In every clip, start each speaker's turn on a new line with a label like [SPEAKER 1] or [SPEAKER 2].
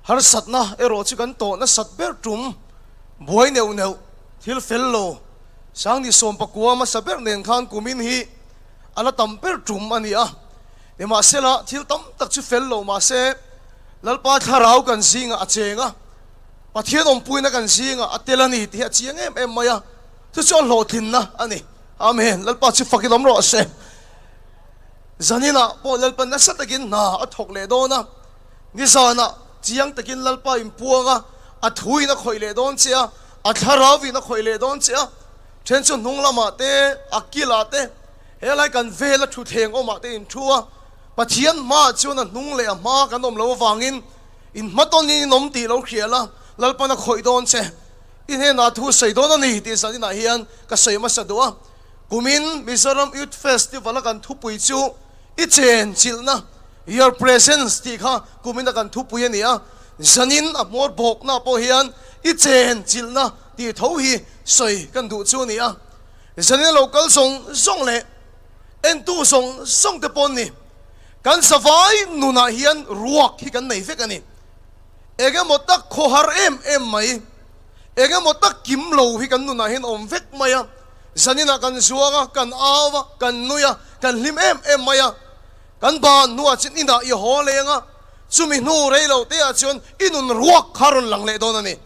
[SPEAKER 1] Harsatna erawh chu kan tawh nasat ber tum buai neuh neuh thil fel lo Sangni sawmpakua hmasa ber nen khan kumin hi a la tam ber tum a ni a. Nimahsela, thil tam tak chu fel lo mahse, Lalpa thlarau kan zingah a cheng a, Pathian awmpuina kan zingah a tel a ni tih hi a chiang em em mai a, chu chu a hlawhtlinna a ni. Amen. Lalpa chu fak in awm rawh se. Zaninah pawh Lalpa nasa takin hna a thawk leh dawn a, nizanah chiang takin Lalpa inpuang a, a thuin a khawih leh dawn che a, a thlarauin a khawih leh dawn che a, then chu hnung lamah te, a kilah te, Helai kan vela thutthleng awmah te in thu a, Pathian hmaah chuan a hnung leh a hma kan awm lo avangin in hmatawnin in awm tih lo hria la, Lalpan a khawih dawn che. I hnenah thu sawi dawn a ni tih zaninah hian ka sawi hmasa duh a. Kumin Mizoram Youth Festival a kan thupui chu I chen chilhna, Your Presence, tih kha kumin a kan thupui a ni a, zanin a hmawr bawkna pawh hian I chen chilhna tih tho hi sawi kan duh chu a ni a. Zanin lo kal zawng zawng leh entu zawng zawng te pawn ni. Kan zavai nunah hian ruak hi kan nei vek a ni. Eng emaw tak khawhar em em mai, eng emaw tak kim lo hi kan nunah hian awm vek mai a. Zaninah kan zuang a, kan au a, kan nui a, kan hlim em em mai a. Kan ban hnuah chuan inah i haw leng a, chumi hnu rei lo teah chuan i nun ruak kha a rawn lang leh dawn a ni.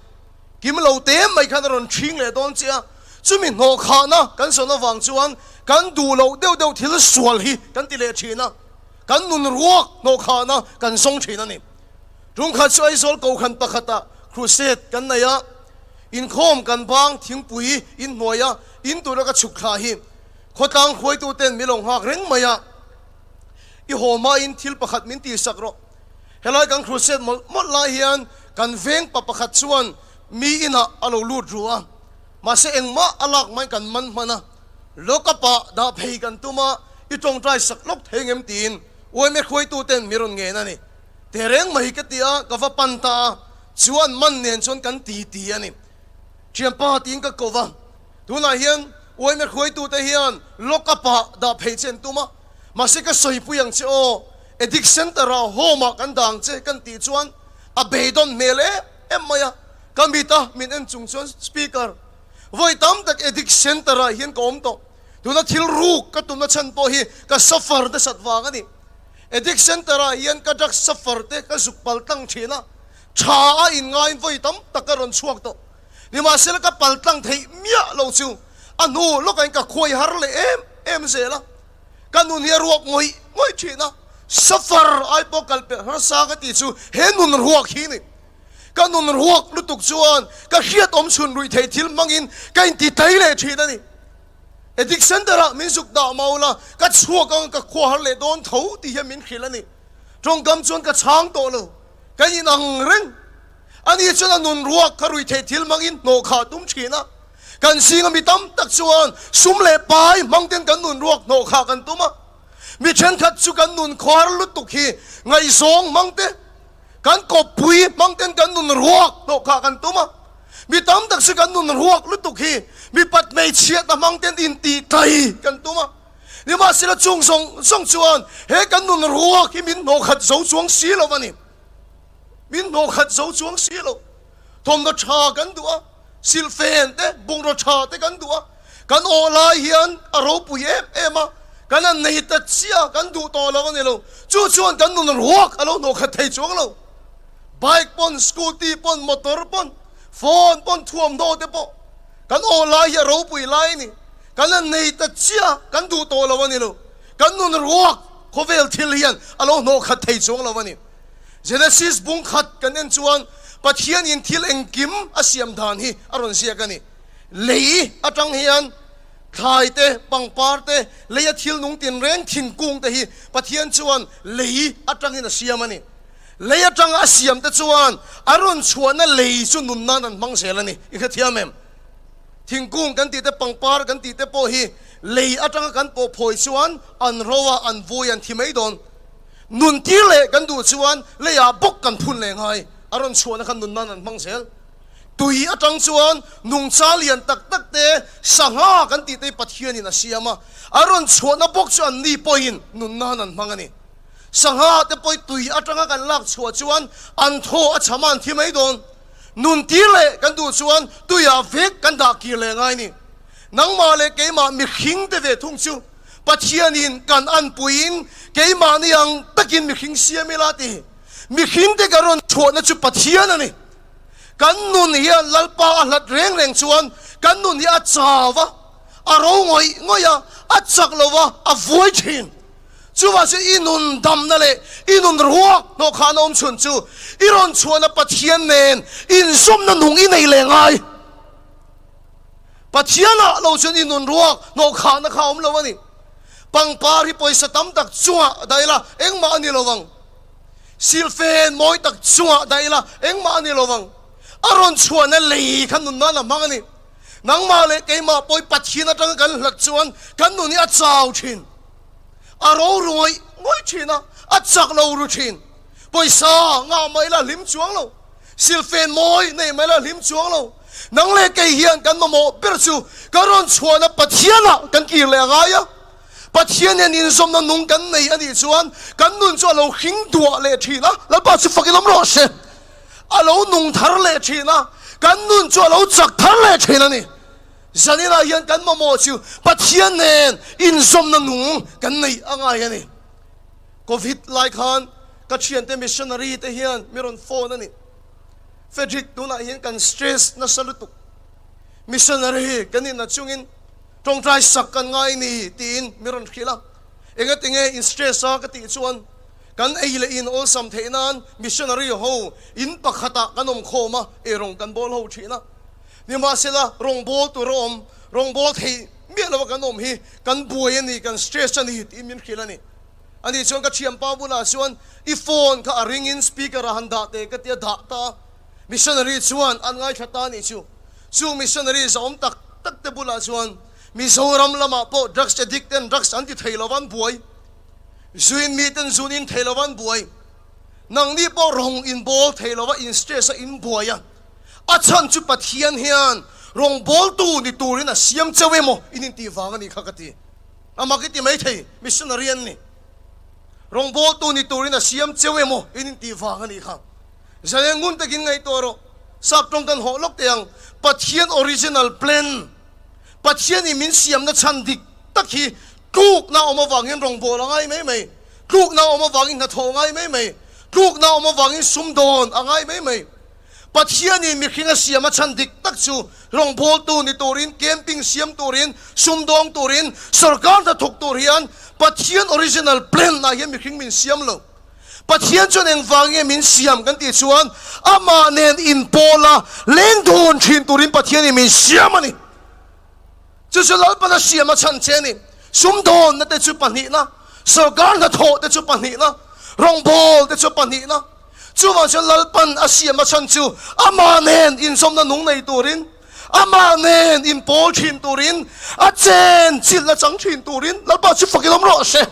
[SPEAKER 1] Kim lo te mai khan a rawn ṭhing leh dawn che a, chumi hnawhkhahna kan sawn avang chuan kan duh loh deuh deuh thil sual hi kan ti leh ṭhin a, kan nun ruak hnawhkhahna kan zawng ṭhin a ni. Ṭumkhat chu Aizawl Kohhran pakhatah crusade kan nei a, inkhawm kan bang thingpui inhnuaia in tura ka chhuk thlah hi khawtlang hruaituten min lo nghak reng mai a, I haw hmain thil pakhat min tihsak rawh. Helai kan crusade mawlh mawlh lai hian kan veng pa pakhat chuan mi inah a lo lut ru a, mahse engmah a lak mai kan man hman a, lockup ah dah phei kan tum a, i tawngtai sak lawk thei ngem tiin yma hruaitu ten mi rawn ngen a ni. Tehreng mai ka ti a, ka va pan ta a, chuan man nen chuan kan ti ti a ni. Thianpa tiin ka ko va, tunah hian yma hruaitu te hian lockup ah dah phei che an tum a, Mahse ka sawipui ang che aw, Addict Centre ah home ah kan dah ang che kan tih chuan a beidawn hmel em em mai a, ka mit a min en chung chuan Speaker, vawi tam tak Addict Centre ah hian ka awm tawh, tuna thil ruk ka tumna chhan pawh hi ka suffer nasat vang a ni. Addict Centre ah hian ka drug suffer te ka zuk pal tlang thin a, tha a inngaiin vawi tam tak ka rawn chhuak tawh. Nimahsela ka pal tlang theih miah lo chu a hnu lawkah in ka khuai har leh em em zel a. Ka nun hi a ruak ngawih ngawih thin a, safar ai pawh kal pelh harsa ka tih chu he nun ruak hi ni. Ka nun ruak lutuk chuan ka hriat awm chhun ruih thei thil hmangin ka inti tlai leh thin a ni. Addict Centre ah min zuk dah mau la, ka chhuak ang ka khua har leh dawn tho tih hian min hrilh a ni. Tawngkam chuan ka chhang tawh lo, ka inang reng. Ani chuan a nun ruak kha ruih theih thil hmangin hnawh khah tum thin a. Kan zinga mi tam tak chuan sum leh pai hmang ten kan nun ruak hnawh khah kan tum a. Mi thenkhat chu kan nun khuar lutuk hi ngaihzawng hmang te, kan kawppui hmang ten kan nun ruak hnawh khah kan tum a. Mi tam tak chu kan nun ruak lutuk hi mipat hmeichhiatna hmang ten intihtlai kan tum a. Nimahsela chung zawng zawng chuan he kan nun ruak hi min hnawh khat zo chuang si lo a ni. Min hnawh khat zo chuang si lo. Thawmhnaw tha kan duh a, silhfen te, bungraw tha te kan duh a, kan awh lai hian a ropui em em a, kan han nei ta chiah kan duh tawh lo a ni lo. Chu chuan kan nun ruak a lo hnawh khat thei chuang lo. Bike pawn, scooty pawn, motor pawn, phone pawn, thuamhnaw te pawh kan awh lai hi a ropui lai a ni. Kan han nei ta chiah kan duh tawh lo a ni lo. Kan nun ruak khawvel thil hian a lo hnawh khat thei chuang lo a ni. Genesis bung khat kan en chuan Pathianin thil engkim a siam dan hi a rawn ziak a ni. Lei atang hian thlai te, pangpar te, leia thil nung tinreng thingkung te hi Pathian chuan lei atangin a siam a ni. Lei atanga a siam te chuan a rawn chhuahna lei chu nun nan an hmang zel a ni. I hrethiam em? Thingkung kan tih te, pangpar kan tih te pawh hi lei atanga kan pawh phawi chuan an ro a, an vui, an thi mai dawn. Nun tir leh kan duh chuan leiah bawk kan phun leh ngai. A rawn chhuahna khan nun nan an hmang zel. Tui atang chuan nungcha lian tak tak te, sangha kan tih te hi Pathianin a siam a. A rawn chhuahna bawk chu an ni pawhin nun nan an hmang a ni. Sangha te pawh tui atanga kan lak chhuah chuan an thaw a chham a an thi mai dawn. Nun tir leh kan duh chuan tuiah vek kan dah kir leh ngai ni. Nangmah leh keimah mihring te ve thung chu Pathianin kan anpuiin keimahni ang takin mihring siam ila ti. Mihring te ka rawn chhuahna chu Pathian a ni. Kan nun hian Lalpa a hlat reng reng chuan kan nun hi a chau va, a ro ngawih ngawih a, a chak lo va, a vuai thin. Chuvang chu i nun damna leh i nun ruak hnawhkhahna awm chhun chu i rawn chhuahna Pathian nen inzawmna nung i nei leh ngai. Pathianah lo chuan i nun ruak hnawhkhahna kha a awm lo a ni. Pangpar hi pawisa tam tak chungah dah ila engmah a ni lo vang. Silfen mawi tak chungah dah ila engmah a ni lo vang. A rawn chhuahna lei kha nun nan a hmang a ni. Nangmah leh keimah pawh hi Pathian atanga kan hlat chuan kan nun hi a chau thin. A ro ru ngawih ngawih thin a, a chak lo ru thin. Pawisa ngah mai la hlim chuang lo. Silfen mawi nei mai la hlim chuang lo. Nang leh kei hian kan mamawh ber chu kan rawn chhuahna Pathianah kan kir leh a ngai a. Pathian hian inzawmna nung kan nei a nih chuan kan nun chu a lo hring duah leh thin a, Lalpa chu fak i lawm rawh se. A lo nung thar leh thin a, kan nun chu a lo chak thar leh thin a ni. Zaninah hian kan mamawh chu Pathian nen inzawmna nung kan neih a ngai a ni. Covid lai khan ka thiante missionary te hian mi rawn phone a ni. Frederick tunah hian kan stress nasa lutuk. Missionary kan inna chungin tawngtai sak kan ngai ni tiin mi rawn hrilh a. Engatinge in stress a ka tih chuan kan ei leh in awlsam theih nan missionary ho in pakhatah kan awm khawm a, eirawng kan bawl ho thin a. Nimahsela rawngbâwl tur a awm, rawngbâwl theih miah lova kan awm hi kan buai a ni, kan stress a ni tiin min hrilh a ni. Ani chuan ka thianpa bulah chuan i phone kha a ringin speaker ah han dah teh ka ti a, dah ta a. Missionary chuan an ngaithla ta a nih chu. Chung missionary zahawm tak tak te bulah chuan Mizoram lamah pawh drugs addict ten drugs an ti thei lova an buai, zuin mi ten zun in thei lova an buai, nangni pawh rawng in bawl thei lova in stress a in buai a, a chhan chu Pathian hian rawngbawltu ni turin a siam cheu emaw in intih vang a nih kha ka ti. A mak i ti mai thei, missionary an ni. Rawngbawltu ni turin a siam cheu emaw in intih vang a nih kha. Zalen ngun takin ngaihtuah rawh. Sap tawng kan hawh lawk teh ang. Pathian original plan, Pathian in min siamna chhan dik tak hi tlukna awm avangin rawngbâwl a ngai mai mai, tlukna awm avangin hnathawh a ngai mai mai, tlukna awm avangin sumdawn a ngai mai mai. Pathian in mihring a siam a chhan dik tak chu rawngbawltu ni turin, camping siam turin, sumdawng turin, sorkar hnathawk tur hian Pathian original plan ah hian mihring min siam lo. Pathian chuan engvang nge min siam kan tih chuan amah nen inpawl a leng dun thin turin Pathian in min siam a ni. Chu chu Lalpana siam a chhan che a ni. Sumdawnna te chu pahnihna, sorkar hnathawh te chu pahnihna, rawngbâwl te chu pahnihna. Chuvang chuan Lalpan a siam a chhan chu amah nen inzawmna nung nei turin, amah nen inpawl thin turin, a chen chilhna chang thin turin Lalpa chu fakin awm rawh se.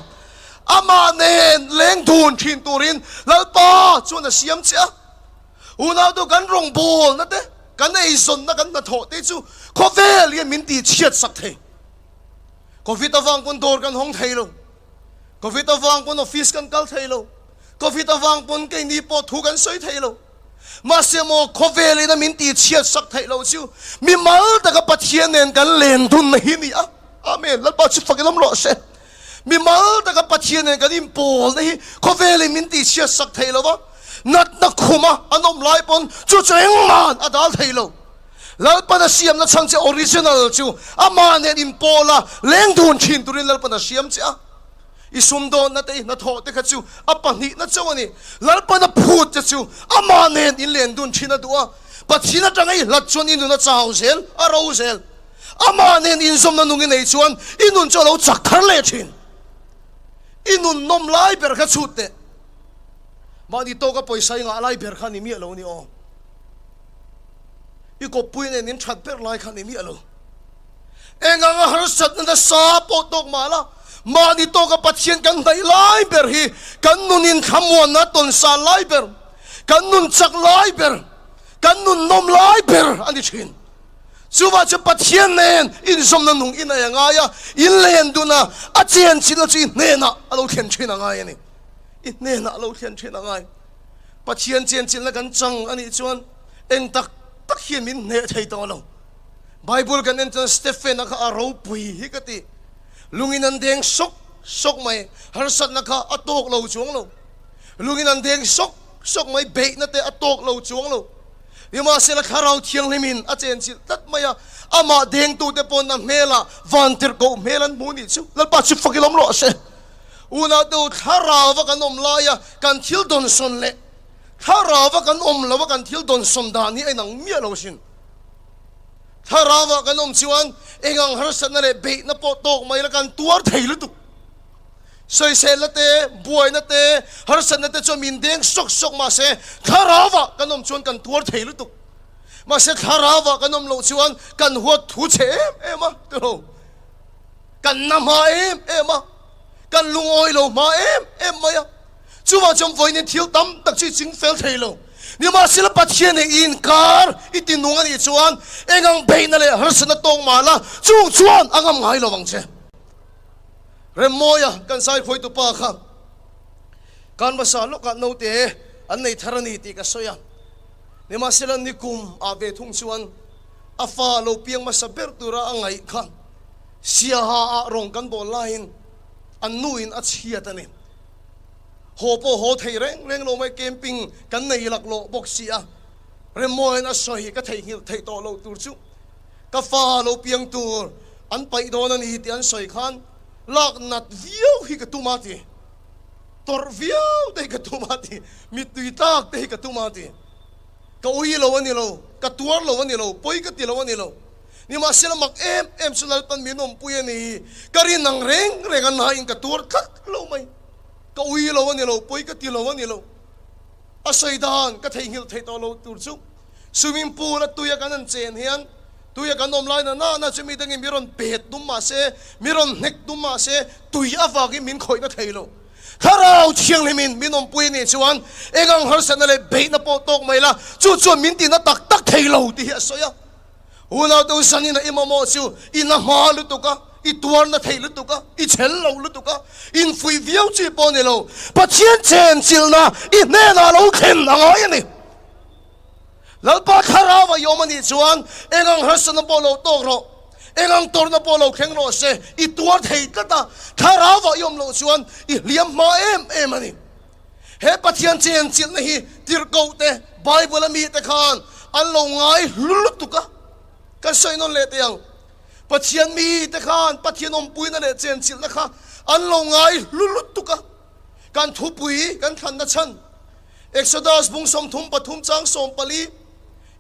[SPEAKER 1] Amah nen leng dun thin turin Lalpa chuan a siam che a. Unautu kan rawngbawlna te, kan eizawnna kan hnathawh te chu khawvel hian min tihchhiat sak thei. Covid avang pawn dawr kan hawng thei lo. Covid avang pawn office kan kal thei lo. Covid avang pawn keini pawh thu kan sawi thei lo. Mahse maw khawvel ina min tihchhiat sak theih loh chu mimal taka Pathian nen kan len dunna hi ni a. Amen. Lalpa chu fakin awm rawh se. Mimal taka Pathian nen kan inpawlna hi khawvelin min tihchhiat sak thei lo va, natna khuma an awm lai pawn chu chu engmah a dal thei lo. Lalpan a siamna chhan che original chu amah nen inpawl a, leng dun thin turin Lalpan a siam che a. I sumdawnna te, i hnathawh te kha chu a pahnihna chauh a ni. Lalpan a phut che chu amah nen in len dun thin a duh a. Pathian atanga i hlat chuan i nun a chau zel, a ro zel. Amah nen inzawmna nung i nei chuan i nun chu a lo chak thar leh thin. I nun nawm lai ber kha chhut teh. Mahni tawka pawisa i ngah lai ber kha ni miah lo ni aw. I kawppui nen in that ber lai kha ni miah lo. Eng anga harsatna nasa pawh tawk mah la, mahni tawka Pathian kan hnaih lai ber hi kan nun inthlamuanna tawnsa lai ber, kan nun chak lai ber, kan nun nawm lai ber a ni thin. Chuvah chu Pathian nen inzawmna nung i nei a ngai a, in len dun a, a chen chinna chu i hnenah a lo thlen thin a ngai a ni. I hnenah lo thlen thin a ngai. Pathian chenchilhna kan chang a nih chuan eng tak tak hian min hneh thei tawh lo. Bible kan en chuan Stephen-a kha a ropui hi ka ti. Lungin an deng sawk sawk mai, harsatna kha a tawk lo chuang lo. Lungin an deng sawk sawk mai, beihna te a tawk lo chuang lo. Nimahsela Thlarau Thianghlimin a chenchilh tlat mai a, amah dengtute pawn a hmelah vantirhkoh hmel an hmu nih chu Lalpa chu fak ilawm rawh se. Unaute Thlarauva kan awm laia kan thil dawnsawn leh Thlarauva kan awm loa kan thil dawnsawn dan hi a inang miah lo asin. Thlarauva kan awm chuan eng ang harsatna leh beihna pawh tawk mai la kan tuar thei lutuk. Sawiselna te, buaina te, harsatna te chuan min deng sawk sawk mahse Thlarauva kan awm chuan kan tuar thei lutuk. Mahse Thlarauva kan awm loh chuan kan huat thu chhe em em a, tilo. Kan na hma em em a, kan lungawi lo hma em em mai a. Chuvang chuan vawiin thil tam tak chu i ching fel thei lo. Nimahsela Pathian nen i inkar i ti nung a nih chuan eng ang beihna leh harsatna tawng mah la chung chuan a ngam ngai lo ang che. Remmawia kan saikhuaitu pa kha kan hmasa lawkah naute an nei thar a ni tih ka sawi a. Nimahsela nikum ah ve thung chuan a fa lo piang hmasa ber tura a ngaih kha Siaha ah rawng kan bawl laiin an nuin a chhiat a ni. Haw pawh haw thei reng reng lo mai camping kan nei laklawh bawk si a, Remmawiin a sawi ka theihnghilh theih tawh loh tur chu ka fa lo piang tur an paih dawn a ni tih an sawi khan lak nat viau hi ka tum a ti, tawrh viau te hi ka tum a ti, mittui tlak te hi ka tum a ti. Ka ui lo a ni lo, ka tuar lo a ni lo, pawi ka ti lo a ni lo. Nimahsela mak em em chu Lalpan min awmpui a ni. Ka rin ang reng reng a nain ka tuar tlat lo mai. Ka ui lo a ni lo, pawi ka ti lo a ni lo. A sawi dan ka theihnghilh theih tawh lo tur chu swimming pool a tuia kan han chen hian tuia kan awm lai na na na chu mi dangin mi rawn pet tum mah se, mi rawn hnek tum mah se tui avangin min khawihna thei lo. Thlarau Thianghlimin min awmpui a nih chuan eng ang harsatna leh beihna pawh tawk mai la, chu chuan min tihna tak tak thei lo tih hi a sawi a. Unau te u zanin a i mamawh chu i na hma lutuk a, i tuarna thei lutuk a, i chhel lo lutuk a, infuih viau chi pawh ni lo, Pathian chenchilhna i hnenah lo thlen a ngai a ni. Lalpa Thlarau a i awm a nih chuan eng ang harsatna pawh lo tawk rawh, eng ang tawrhna pawh lo thleng rawh se, i tuar thei tlat a, Thlarau a i awm loh chuan i hliam hma em em a ni. He Pathian chenchilhna hi tirhkoh te, Bible a mite khan an lo ngai hlu lutuk a, kan sawi nawn leh teh ang. Pathian mite khan Pathian awmpuina leh chenchilhna kha an lo ngai hlu lutuk a, kan thupui kan thlanna chhan Exodus bung 33 chang 14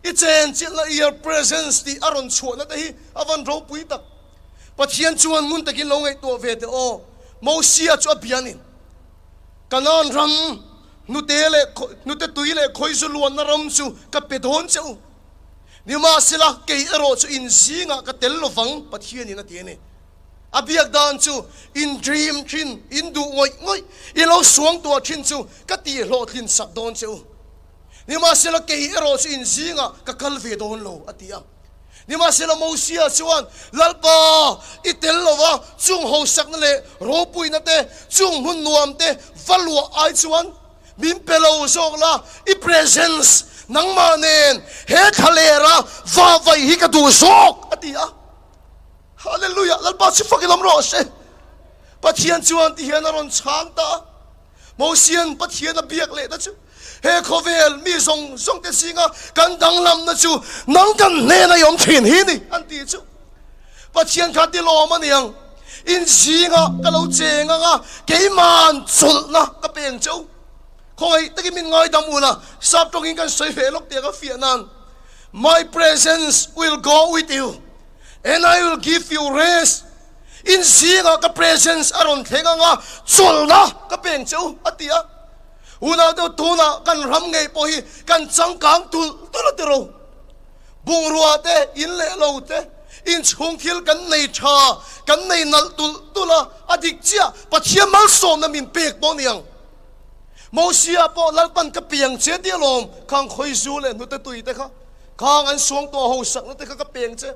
[SPEAKER 1] i chenchilhna your presence tih a rawn chhuahna te hi a van ropui tak. Pathian chuan ngun takin lo ngaihtuah ve teh aw, Mosia chu a bia a ni. Kanaan ram hnute leh hnute tui leh khawizu luanna ram chu ka pe dawn che u. Nimahsela, kei erawh chu in zingah ka tel lovang, Pathianin a ti a ni. A biak dan chu in dream thin, in duh ngawih ngawih, i lo suang tuah thin chu ka tihhlawhtlin sak dawn che u. Nimahsela, kei erawh chu in zingah ka kal ve dawn lo, a ti a. Nimahsela Mosia chuan, Lalpa, i tel lo va, chung hausakna leh ropuina te, chung hmun nuam te va luah ai chuan min pe lo zawk la, i presence nangmah nen he thlalera va vaih hi ka duh zawk, a ti a. Hallelujah! Lalpa chu fak i lawm rawh se. Pathian chuan ti hian a rawn chhang ta a. Mosian Pathian a biak lehna chu he khawvel mi zawng zawng te zinga kan danglamna chu nang kan hnena i awm thin hi ni an ti chu. Pathian kha ti lawm a niang, in zinga ka lo cheng anga keiman chawlhna ka peng cheu. Khawngaih takin min ngaidam u la, sap tawngin kan sawi ve lawk tiang a fiah nan, My presence will go with you and I will give you rest. In zingah ka presence a rawn thleng anga chawlhna ka peng che u, a ti a. Unau deuh tunah kan ram ngei pawh hi kan changkang tulh tulh a ti ro. Bungrua te, in leh lo te, inchhung thil kan nei tha, kan nei nalh tulh tulh a, a dik chiah Pathian malsawmna min pek pawh ni ang. Mosia pawh Lalpan ka piang che ti alawm, khang khawizu leh hnute tui te kha, khang an suangtuah ho sakna te kha ka peng che.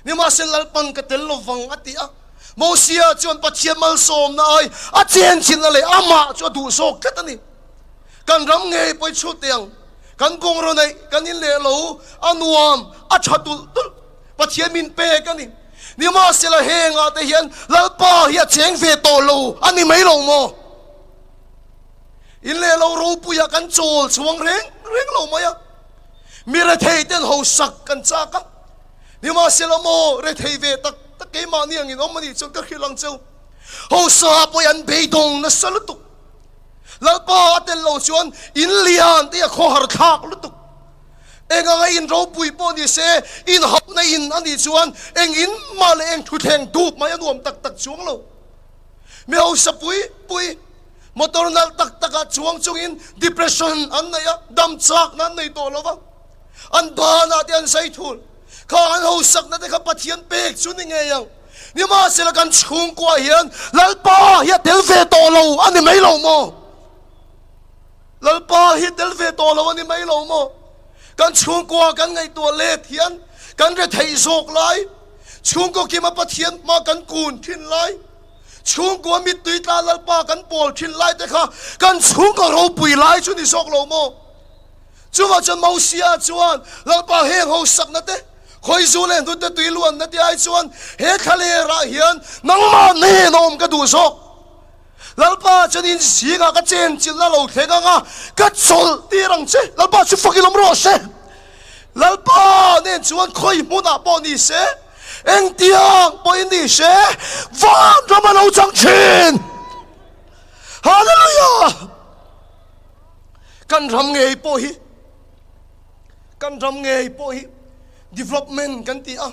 [SPEAKER 1] Nimahsela Lalpan ka tel lovang a ti a. Mosia chuan Pathian malsawmna ai a chenchinna leh amah chu a duh zawk tlat a ni. Kan ram ngei pawh i chhut teh ang. Kan bungraw neih kan in leh lo, a nuam, a tha tulh tulh. Pathian min pek a ni. Nimahsela hengah te hian Lalpa hi a cheng ve tawh lo a ni mai lo maw? In leh lo ropuiah kan chawl chhuang reng reng lo mai a. Mi rethei ten hausak kan chak a. Nimahsela maw rethei ve tak tak keimahni angin awm a nih chuan ka hrilh ang cheu. Hausa pawh hi an beidawng nasa lutuk. Lalpa a tel lo chuan in lian te a khawhar thlak lutuk. Eng anga in ropui pawh ni se, in hauhna in a nih chuan eng in mah leh eng thuthleng dup mai a nuam tak tak chuang lo. Mi hausa pui pui, motor nalh tak takah chuang chungin depression an nei a, dam chakna an nei tawh lo va, an banah te an zai thul. Kha an hausakna te kha Pathian pek chu ni ngei ang. Nimahsela kan chhungkua hian Lalpa hi a tel ve tawh lo a ni mai lo maw? Lalpa hi tel ve tawh lo a ni mai lo maw? Kan chhungkua kan ngaihtuah let hian kan retheih zawk lai, chhungkaw kima Pathian hma kan kun thin lai, chhungkua mittui tla Lalpa kan pawl thin lai te kha kan chhungkaw ropui lai chu ni zawk lo maw? Chuvah chuan Mosia chuan Lalpa heng ho sakna te, khawizu leh hnute tui luanna te ai chuan he thlalerah hian nangmah nen a awm ka duh zawk. Lalpa chuan in zingah ka chenchilhna lo thleng ang a, ka chawlh tir ang che. Lalpa chu fak ilawm rawh se. Lalpa nen chuan khawi hmunah pawh ni se, engtiang pawhin ni se, van ram a lo chang thin. Hallelujah! Kan ram ngei pawh hi, kan ram ngei pawh hi development kan ti a,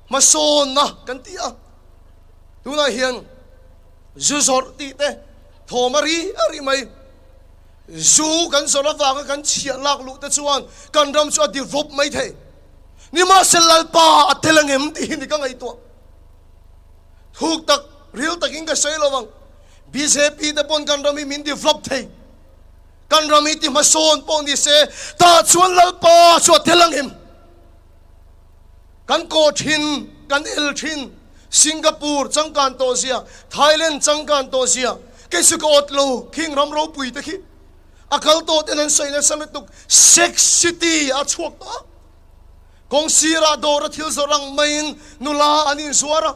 [SPEAKER 1] hmasawnna kan ti a. Tunah hian zu zawrh tih te thawm a ri a ri mai. Zu kan zawrh avanga kan chhiah lak luh te chuan kan ram chu a develop mai thei. Nimahsela Lalpa a tel angem tih hi ni ka ngaihtuah. Thuk tak, ril takin ka sawi lo ang. Bjp te pawn kan ram hi min develop thei. Kan ram hi ti hmasawn pawh ni se, tah chuan Lalpa chu a tel angem. Kan kawh thin, kan el thin, Singapore changkan tawh zia, Thailand changkan tawh zia, kei chu ka awt lo, khing ram ropui te khi a kal tawh ten an sawi nasa lutuk, sex city a chhuak tawh a, kawng sirah dawr a thil zawrh ang maiin nula an inzuar a,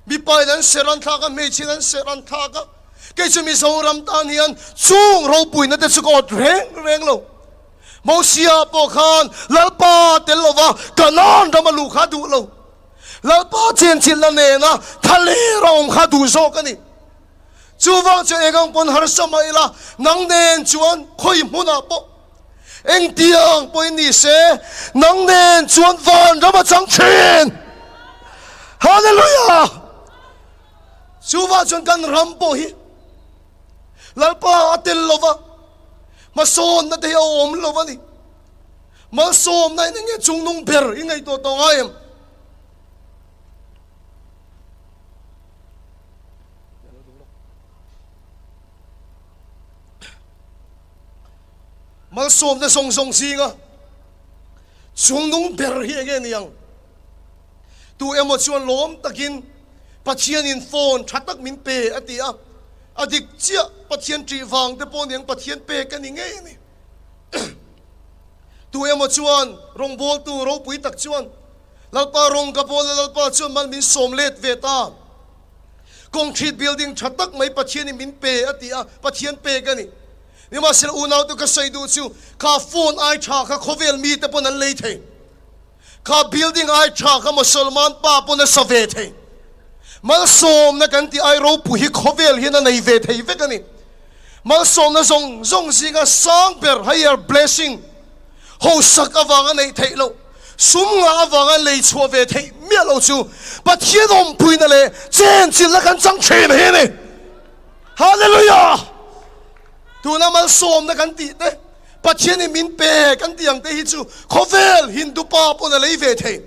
[SPEAKER 1] mipa in an serh an thlak a, hmeichhia in an serh an thlak a, kei chu Mizoram tan hian chung ropuina te chu ka awt reng reng lo. Mosia pawh khan Lalpa tel lova Kanaan rama luh kha a duh lo. Lalpa chenchilhna nena thaler a awm kha a duh zawk a ni. Chuvang chuan eng ang pawn harsa mah ila, nang nen chuan khawi hmunah pawh engtiang pawhin ni se, nang nen chuan vanram a chang thin. Hallelujah! Chuvang chuan kan ram pawh hi Lalpa a tel lova, Hmasawnna te hi a awm lo a ni. Malsawmna in enge chungnung ber i ngaihtuah tawh ngai em? Malsawmna zawng zawng zinga chungnung ber hi enge ni ang? Tu emaw chuan lawm takin Pathianin phone tha tak min pe a ti a, a dik chiah Pathian ṭih vang te pawh niang Pathian pek a ni ngei a ni. Tu emaw chuan rawngbawltu ropui tak chuan Lalpa rawng ka bawl a, Lalpa chuan mal min sawm let ve ta. Concrete building tha tak mai Pathianin min pe a ti a, Pathian pek a ni. Nimahsela unaute ka sawi duh chu kha phone ai tha kha khawvel mite pawn an lei thei. Kha building ai tha kha Mosolman pa pawn a sa ve thei. Malsawmna kan tih ai ropui hi khawvel hian a nei ve thei vek a ni. Malsawmna zawng zawng zinga sang ber higher blessing hausak avanga neih theih loh, sum ngah avanga lei chhuah ve theih miah lo chu Pathian awmpuina leh chenchilhna kan chang thin hi a ni. Hallelujah! Tuna malsawmna kan tih te Pathianin min pe kan tih ang te hi chu khawvel Hindu pa pawn a lei ve thei.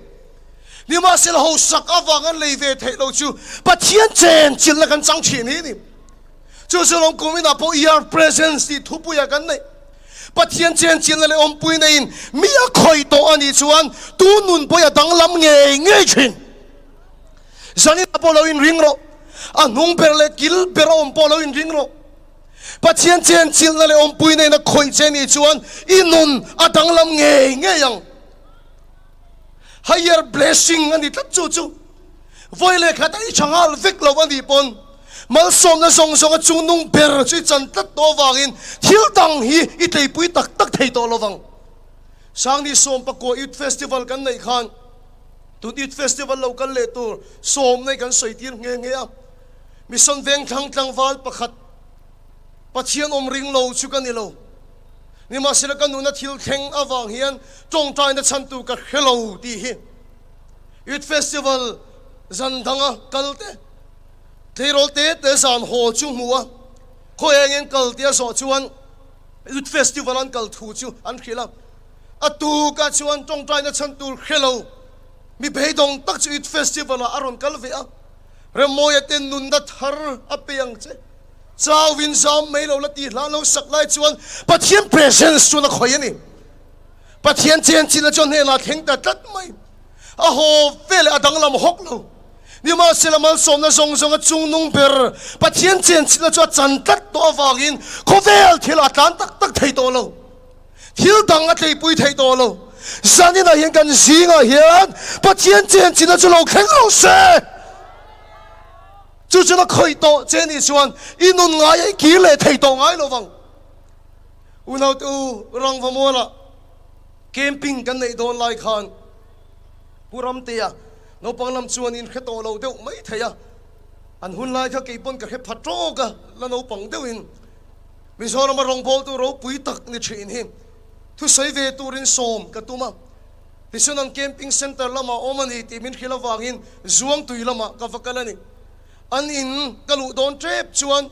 [SPEAKER 1] Nimahsela hausak avang an lei ve theih lo chu Pathian chen chilhna kan chang thin hi a ni. Chu chu lawm kum inah pawh Your Presence tih thupuiah kan neih. Pathian chen chilhna leh awmpui neiin mi a khawih tawh a nih chuan tu nun pawh hi a danglam ngei ngei thin. Zaninah pawh lo inring rawh. A hnung ber leh kil ber a awm pawh lo inring rawh. Pathian chenchilhna leh awmpui nena khawih che nih chuan i nun a danglam ngei ngei ang. Higher blessing a ni tlat chu chu. Vawi leh khat a i tha nghal vek lo a nih pawn malsawmna zawng zawng a chungnung ber chu i chan tlat tawh avangin thil dang hi i tleipui tak tak thei tawh lovang. Sangni Sawmpakua Youth Festival kan neih khan tun Youth Festival lo kal leh tur sawmna hi kan sawi tir nghe nghe a. Mission Vengthlang tlangval pakhat Pathian awm ring lo chu ka ni lo. Nimahsela ka nuna thil thleng avang hian tawngtaina chhantu ka hre lo tih hi Youth Festival zan danga kal te, tleirawl te te zan haw chu hmu a, khaw engin kal tia zawh chuan Youth Festival an kal thu chu an hrilh a. A tukah chuan tawngtaina chhan tur hre lo mi beidawng tak chu Youth Festival ah a rawn kal ve a. Remmawia te nunna thar a pe ang che. Chauhin zam mai lo la tih hla lo sak lai chuan Pathian presence chuan a khawih a ni. Pathian chenchilhna chuan hnenah thleng ta tlat mai. A haw ve leh a danglam hawk lo. Nimahsela malsawmna zawng zawng a chungnung ber Pathian chenchilhna chu a chan tlat tawh avangin khawvel thil a tlan tak tak thei tawh lo. Thil dang a tleipui thei tawh lo. Zaninah hian kan zingah hian Pathian chenchilhna chu lo thleng lo se. Chu chuan a khawih tawh che nih chuan i nun ngai a i kir leh thei tawh ngai lo vang. Unaute u, Rangvamualah camping kan neih dawn lai khan Pu Ramtea naupang lam chuan in hre tawh lo deuh mai thei a, an hun lai kha kei pawn ka hre pha tawk a, la naupang deuhin Mizorama rawngbawltu ropui tak ni thin hi thusawi ve turin sawm ka tum a. Tichuan an camping centre lamah awm a ni tih min hrilh avangin Zuangtui lamah ka va kal a ni. An in ka luh dawn tep chuan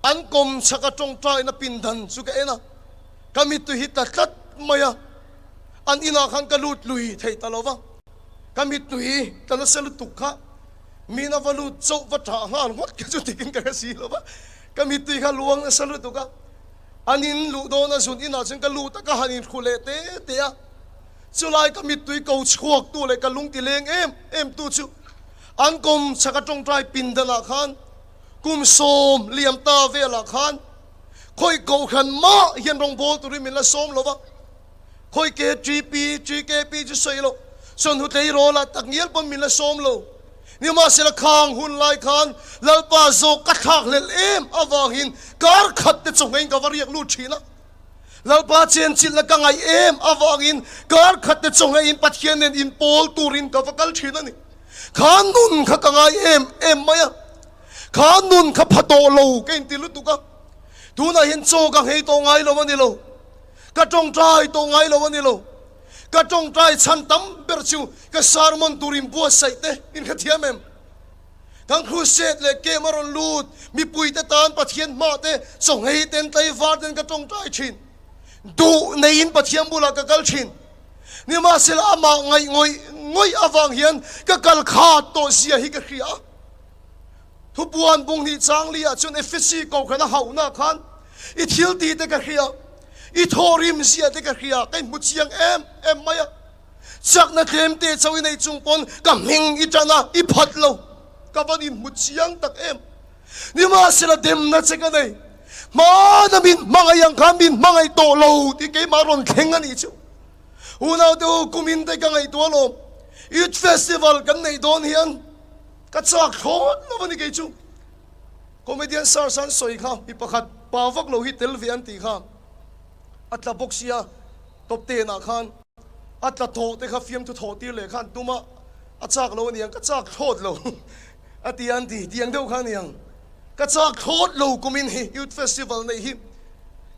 [SPEAKER 1] an kawm chhaka tawngtaina pindan chu ka en a, ka mittui hi tla tlat mai a, an inah khan ka lut lui thei ta lo va, ka mittui tla nasa lutuk kha min a va lut chauh va thah nghal ngawt kha chu tikin ka hre si lo va, ka mittui kha luang nasa lutuk a, an in luh dawna zun inah chuan ka lut a, ka han inhru leh te te a, chulai ka mittui ko chhuak tu leh ka lung ti leng em em tu chu an kawm chhaka tawngtai pindanah khan Kum sawm liam ta velah khan khawi kohhran mah hian rawngbâwl turin min la sawm lo va, khawi KTP, TKP chu sawi loh, chawhnu tleirawl ah takngial pawn min la sawm lo. Nimahsela khang hun lai khan Lalpa zawk ka thlak hlelh em avangin kar khat te chawhngeiin ka va riak lut thin a. Lalpa chenchilhna ka ngaih em avangin kar khat te chawhngeiin Pathian nen inpawl turin ka va kal thin a ni. Kha nun kha ka ngai em em mai a, kha nun kha pha tawh lo ka inti lutuk a, tunah hian chaw ka nghei tawh ngai lo a ni lo, ka tawngtai tawh ngai lo a ni lo, ka tawngtai chhan tam ber chu ka sermon tur inbuatsaih te in hrethiam em? Kan crusade leh camp a rawn lut mipuite tan Pathian hmah te chaw nghei ten tlaivar ten ka tawngtai thin, duh neiin Pathian bulah ka kal thin. Nimahsela amah ngaih ngawih ngawih avang hian ka kal khat tawh zia hi ka hria a. Thupuan bunghnih changli ah chuan Efesi kohhran a hauhna khan i thil tih te ka hria, i thawhrim zia te ka hria, ka inhmu chiang em em mai a. Chakna tlem te chauh i neih chung pawn ka hming i tan a, i phat lo. Ka van inhmu chiang tak em. Nimahsela demna che ka nei. Hmana min hmangaih ang khan min hmangaih tawh lo tih keimah rawn thleng a nih chu. Unaute u, kumin te ka ngaihtuah alawm. Youth Festival kan neih dawn hian ka chak thlawt lo a ni kei chu. Comedian Search an sawi kha mi pakhat pa vak lo hi tel ve an tih kha a tla bawk sia top ten ah khan a tla thawh te kha fiamthu thawh tir leh khan tuma a chak lo a niang ka chak thlawt lo a ti an ti tiang deuh kha a niang. Ka chak thlawt lo kumin hi Youth Festival neih hi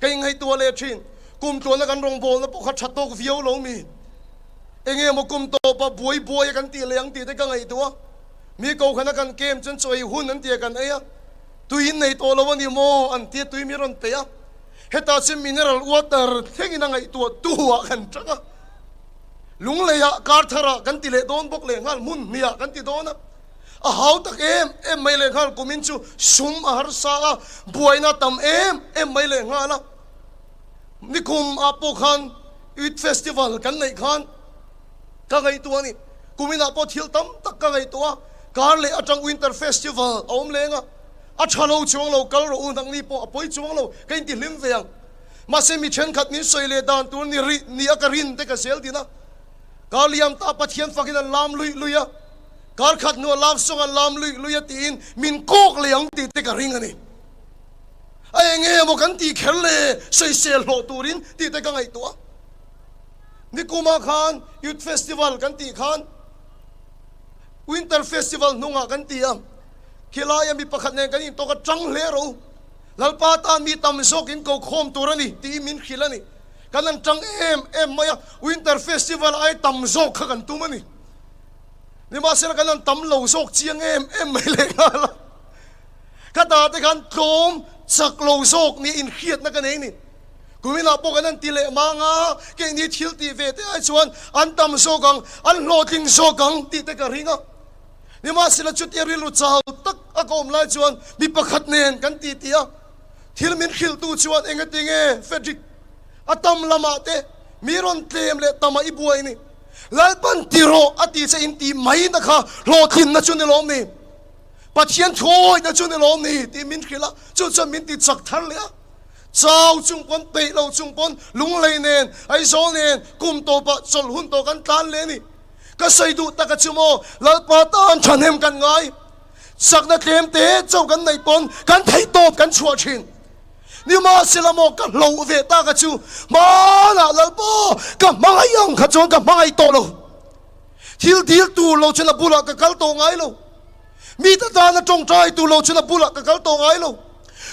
[SPEAKER 1] ka ingaihtuah leh thin. Kum tluana kan rawngbawlna pawh kha tha tawk viau lo mi. Enge maw kum tawpa buai buai a kan tih leh ang tih te ka ngaihtuah a. Mi kohhran a kan kem chuan chaw ei hun an ti a kan ei a. Tui in nei tawh lo a ni maw an tia tui mi rawn pe a. Hetah chuan mineral water thlengin a ngaihtuah tu ah kan tang a. Lungleiah kar tharah kan ti leh dawn bawk leh nghal hmun hniah kan ti dawn a. A hau tak em em mai leh nghal kumin chu sum a harsa a, buaina a tam em em mai leh nghal a. Nikum ah pawh khan Youth Festival kan neih khan ka ngaihtuah a ni. Kuminah pawh thil tam tak ka ngaihtuah a. Kar leh atang Winter Festival a awm leng a, a tha lo chuang lo, kal rawh u nangni pawh a pawi chuang lo, ka inti hlim ve ang. Mahse mi thenkhat min sawi leh dan tur ni rih ni a ka rin te ka zel din a. Kar liam ta Pathian fakin an lam luih luih a, kar khat hnuah love song an lam luih luih a tiin min kawk leh ang tih te ka ring a ni. A eng nge maw kan tih kher le sawisel hlawh turin tih te ka ngaihtuah a. Nikumah khan Youth Festival kan tih khan Winter Festival hnungah kan ti a, khilaia mi pakhat nen kan intawk a tang hle ro. Lalpa tan mi tam zawk in ko khawm tur a ni tiin min hrilh a ni. Kan han tang em em mai a, Winter Festival ai tam zawk kha kan tum a ni. Nimahsela kan han tam lo zawk chiang em em mai lehnghal a. Ka ta te khan tlawm chak lo zawk nia inhriatna ka nei a ni. Kuminah pawh kan han ti leh mang a, keini thil tih ve te ai chuan an tam zawk ang, an hlawhtling zawk ang tih te ka ring a. Nimahsela chutia rilru chau tak a ka awm lai chuan mi pakhat nen kan ti ti a, thil min hrilhtu chuan engati nge Frederick a tam lamah te mi rawn tlem leh tamah i buai ni, Lalpan ti rawh a ti che in tih mai na kha hlawhtlinna chu ni lawm ni, Pathian thuawihna chu ni lawm ni tih min hrilh a, chu chuan min ti chak thar leh a. Chau chung pawn, peih lo chung pawn, lunglei nen, Aizawl nen, kum tawpah chawlh hun tawh kan tlan leh a ni. Ka sawi duh tak a chu maw, Lalpa tan thahnem kan ngai. Chakna tlem te chauh kan neih pawn kan theih tawp kan chhuah thin. Nimahsela maw ka hloh ve tak a chu, hmanah Lalpa ka hmangaih ang kha chuan ka hmangaih tawh lo. Thil dil tur lo chuan a bulah ka kal tawh ngai lo. Mite tana tawngtai tur lo chuan a bulah ka kal tawh ngai lo.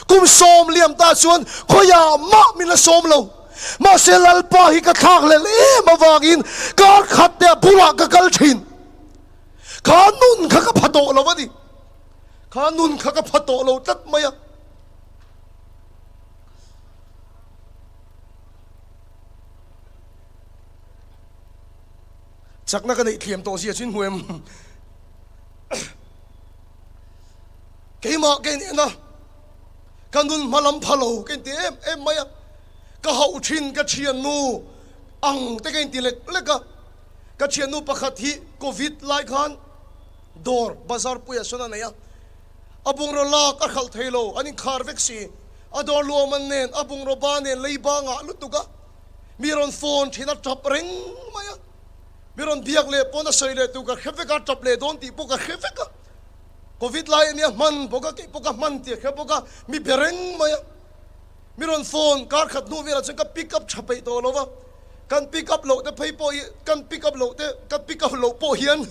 [SPEAKER 1] Kum sawm liam ta chuan khawiah mah min la sawm lo. Mahse Lalpa hi ka thlak hlel em avangin kar khat te a bulah ka kal thin. Kha nun kha ka pha tawh lo a ni. Kha nun kha ka pha tawh lo tlat mai a. Chakna ka neih thiam tawh zia chu in hmu em? Keimah ka in en a, ka nun hma lam pha lo ka inti em em mai a, ka hauh thin ka thiannu ang te ka inti lek lek a, ka thiannu pakhat hi covid lai khan dawr bazar puiah sawn a nei a, a bungraw lak a hralh thei lo, an inkhar vek si, a dawr luahman nen a bungraw ba nen leiba ngah lutuk a, mi rawn phone thin a tap reng mai a. Mi rawn biak leh pawn a sawi leh tur ka hre vek a, tap leh dawn tih pawh ka hre vek a. Covid lai ania hman bawk a, keih pawh ka hman tih a hre bawk a, mi be reng mai a. Mi rawn phone kar khat hnu velah chuan ka pick up tha peih tawh lo va, kan pick up loh te phei pawh hi, kan pick up loh te, ka pick up loh pawh hian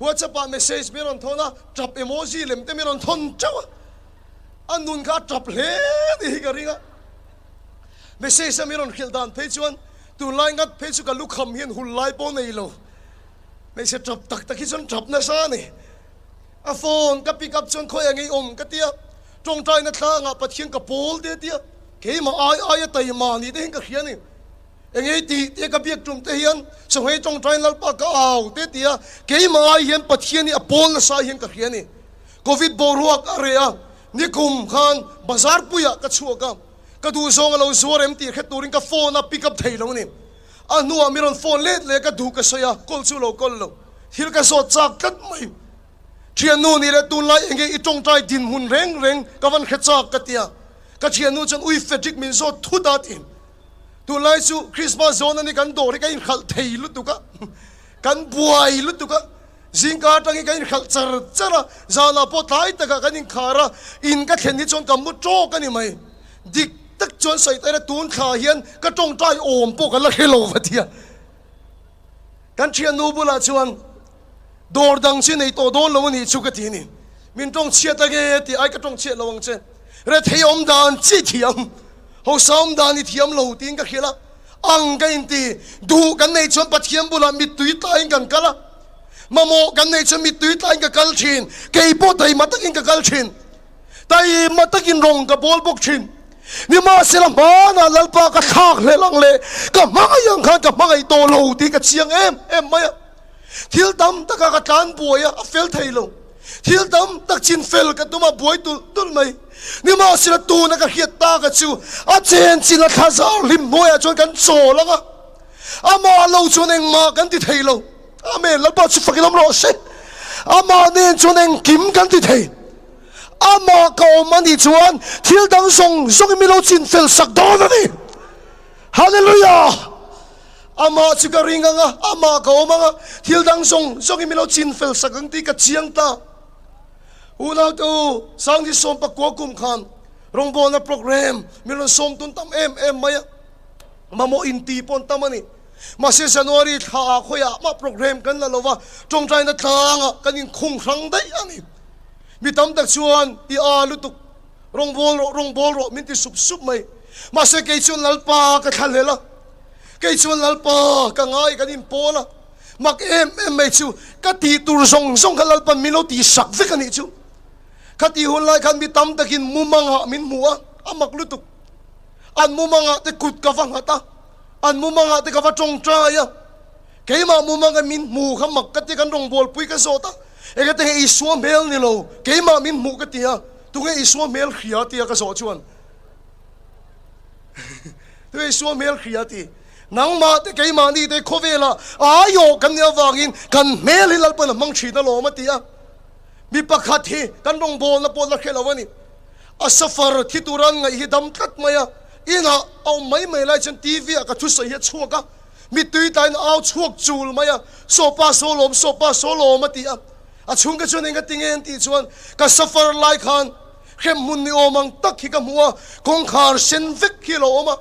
[SPEAKER 1] WhatsApp ah message mi rawn thawn a, tap emoji lem te mi rawn thawn teuh a. A nun kha a tap hle tih hi ka ring a. Message a mi rawn hrilh dan phei chuan Tunlai ngat phei chu ka lukham hian hul lai pawh nei lo. Hmeichhe tap tak tak hi chuan tap nasa a ni. A phone ka pick up chuan khawiah ngei awm ka tia, tawngtaina tlangah Pathian ka pawl te tia, keimah ai aia taima ni te hian ka hria a ni. Engei tih tia ka biak tum te hian Sawhei tawngtain Lalpa ka au te tia, keimah ai hian Pathian hi a pawl nasa hian ka hria a ni. Covid boruak a reh a, nikum khan bazar puiah ka chhuak a. Ka duh zawng a lo zuar em tih hre turin ka phone a pick up thei lo a ni. A hnuah mi rawn phone let leh ka duh ka sawi a, call chu lo call lo. Thil ka zawt chak tlat mai. Thiannu nih leh tunlai enge i tawngtai dinhmun reng reng ka van hre chak ka ti a. Ka thiannu chuan ui Frederick min zawt thut a ti. Tunlai chu Christmas zawn a ni kan dawr hi ka inhralh thei lutuk a, kan buai lutuk a. Zingka atangin kan inhralh char char a, zanah pawh tlai takah kan inkhar a, in ka thlen hi chuan ka mu tawk a ni mai. Dik tak chuan sawi taila tun thla hian ka tawngtai awm pawh ka la hre lo va tia. Kan thiannu bulah chuan dawr dang chu nei tawh dawn lo a nih chu ka ti a ni. Min tawng chhiat a nge tih ai ka tawng chhiat lo ang che. Rethei awm dan chi thiam, hausa awm dan i thiam lo tiin ka hrilh a. Ang ka inti, duh kan neih chuan Pathian bulah mittui tlaiin kan kal a, mamawh kan neih chuan mittui tlaiin ka kal thin, kei pawh taima takin ka kal thin, taima takin rawng ka bawl bawk thin. Nimahsela hmanah Lalpa ka thlak hlel ang leh ka hmangaih ang khan ka hmangaih tawh lo tih ka chiang em em mai a. Thil tam takah ka tlan buai a, a fel thei lo. Thil tam tak chin fel ka tum a, buai tulh tulh mai. Nimahsela tuna ka hriat tak a chu a chen chin a thla zar hlim hnuaiah chuan kan chawl ang a, amah lo chuan engmah kan ti thei lo. Amen. Lalpa chu fakin awm rawh se. Amah nen chuan engkim kan ti thei. Amah ka awm a nih chuan thil dang zawng zawngin min lo chinfel sak dawn a ni. Hallelujah! Amah chu ka ring ang a, amah ka awm ang a, thil dang zawng zawngin min lo chinfel sak ang tih ka chiang ta. Unaute u, Sangni 19 kum khan rawngbawlna program min rawn sawm tun tam em em mai a, mamawh inti pawh an tam a ni. Mahse January thla ah khawiah mah program kan la lo va, tawngtaina tlangah kan inkhung hrang daih a ni. Mi tam tak chuan i a lutuk, rawngbâwl rawh, rawngbâwl rawh min ti sup sup mai. Mahse kei chuan Lalpa ka thlahlel a, kei chuan Lalpa ka ngai kan inpawl a, mak em em mai chu ka tih tur zawng zawng kha Lalpa'n min lo tihsak vek a nih chu. Ka tih hun lai khan mi tam takin mumangah min hmu a, a mak lutuk. An mumangah te kut ka va nghat a, an mumangah te ka va tawngtai a, keimah mumanga min hmu kha mak ka ti, kan rawngbawlpui ka zawt a, engate nge Isua hmel ni lo, keimah min hmuh ka ti a, tunge Isua hmel hria tia ka zawh chuan tunge Isua hmel hria ti, nangmah te keimahni te khawvelah aiawh kan nih avangin kan hmel hi Lalpan a hmang thin alawm a ti a, mi pakhat hi kan rawngbawlna pawh la hre lo a ni. A safar thi tura an ngaih hi dam tlat mai a, inah a awm mai mai lai chuan TV ah ka thusawi hi a chhuak a, mittui tlaiin a au chhuak chul mai a, Saw pa saw lawm, saw pa saw lawm a ti a. A chhungte chuan eng a ti nge an tih chuan ka safar lai khan hremhmun ni awm ang tak hi ka hmu a, kawngkhar sen vek hi a lo awm a,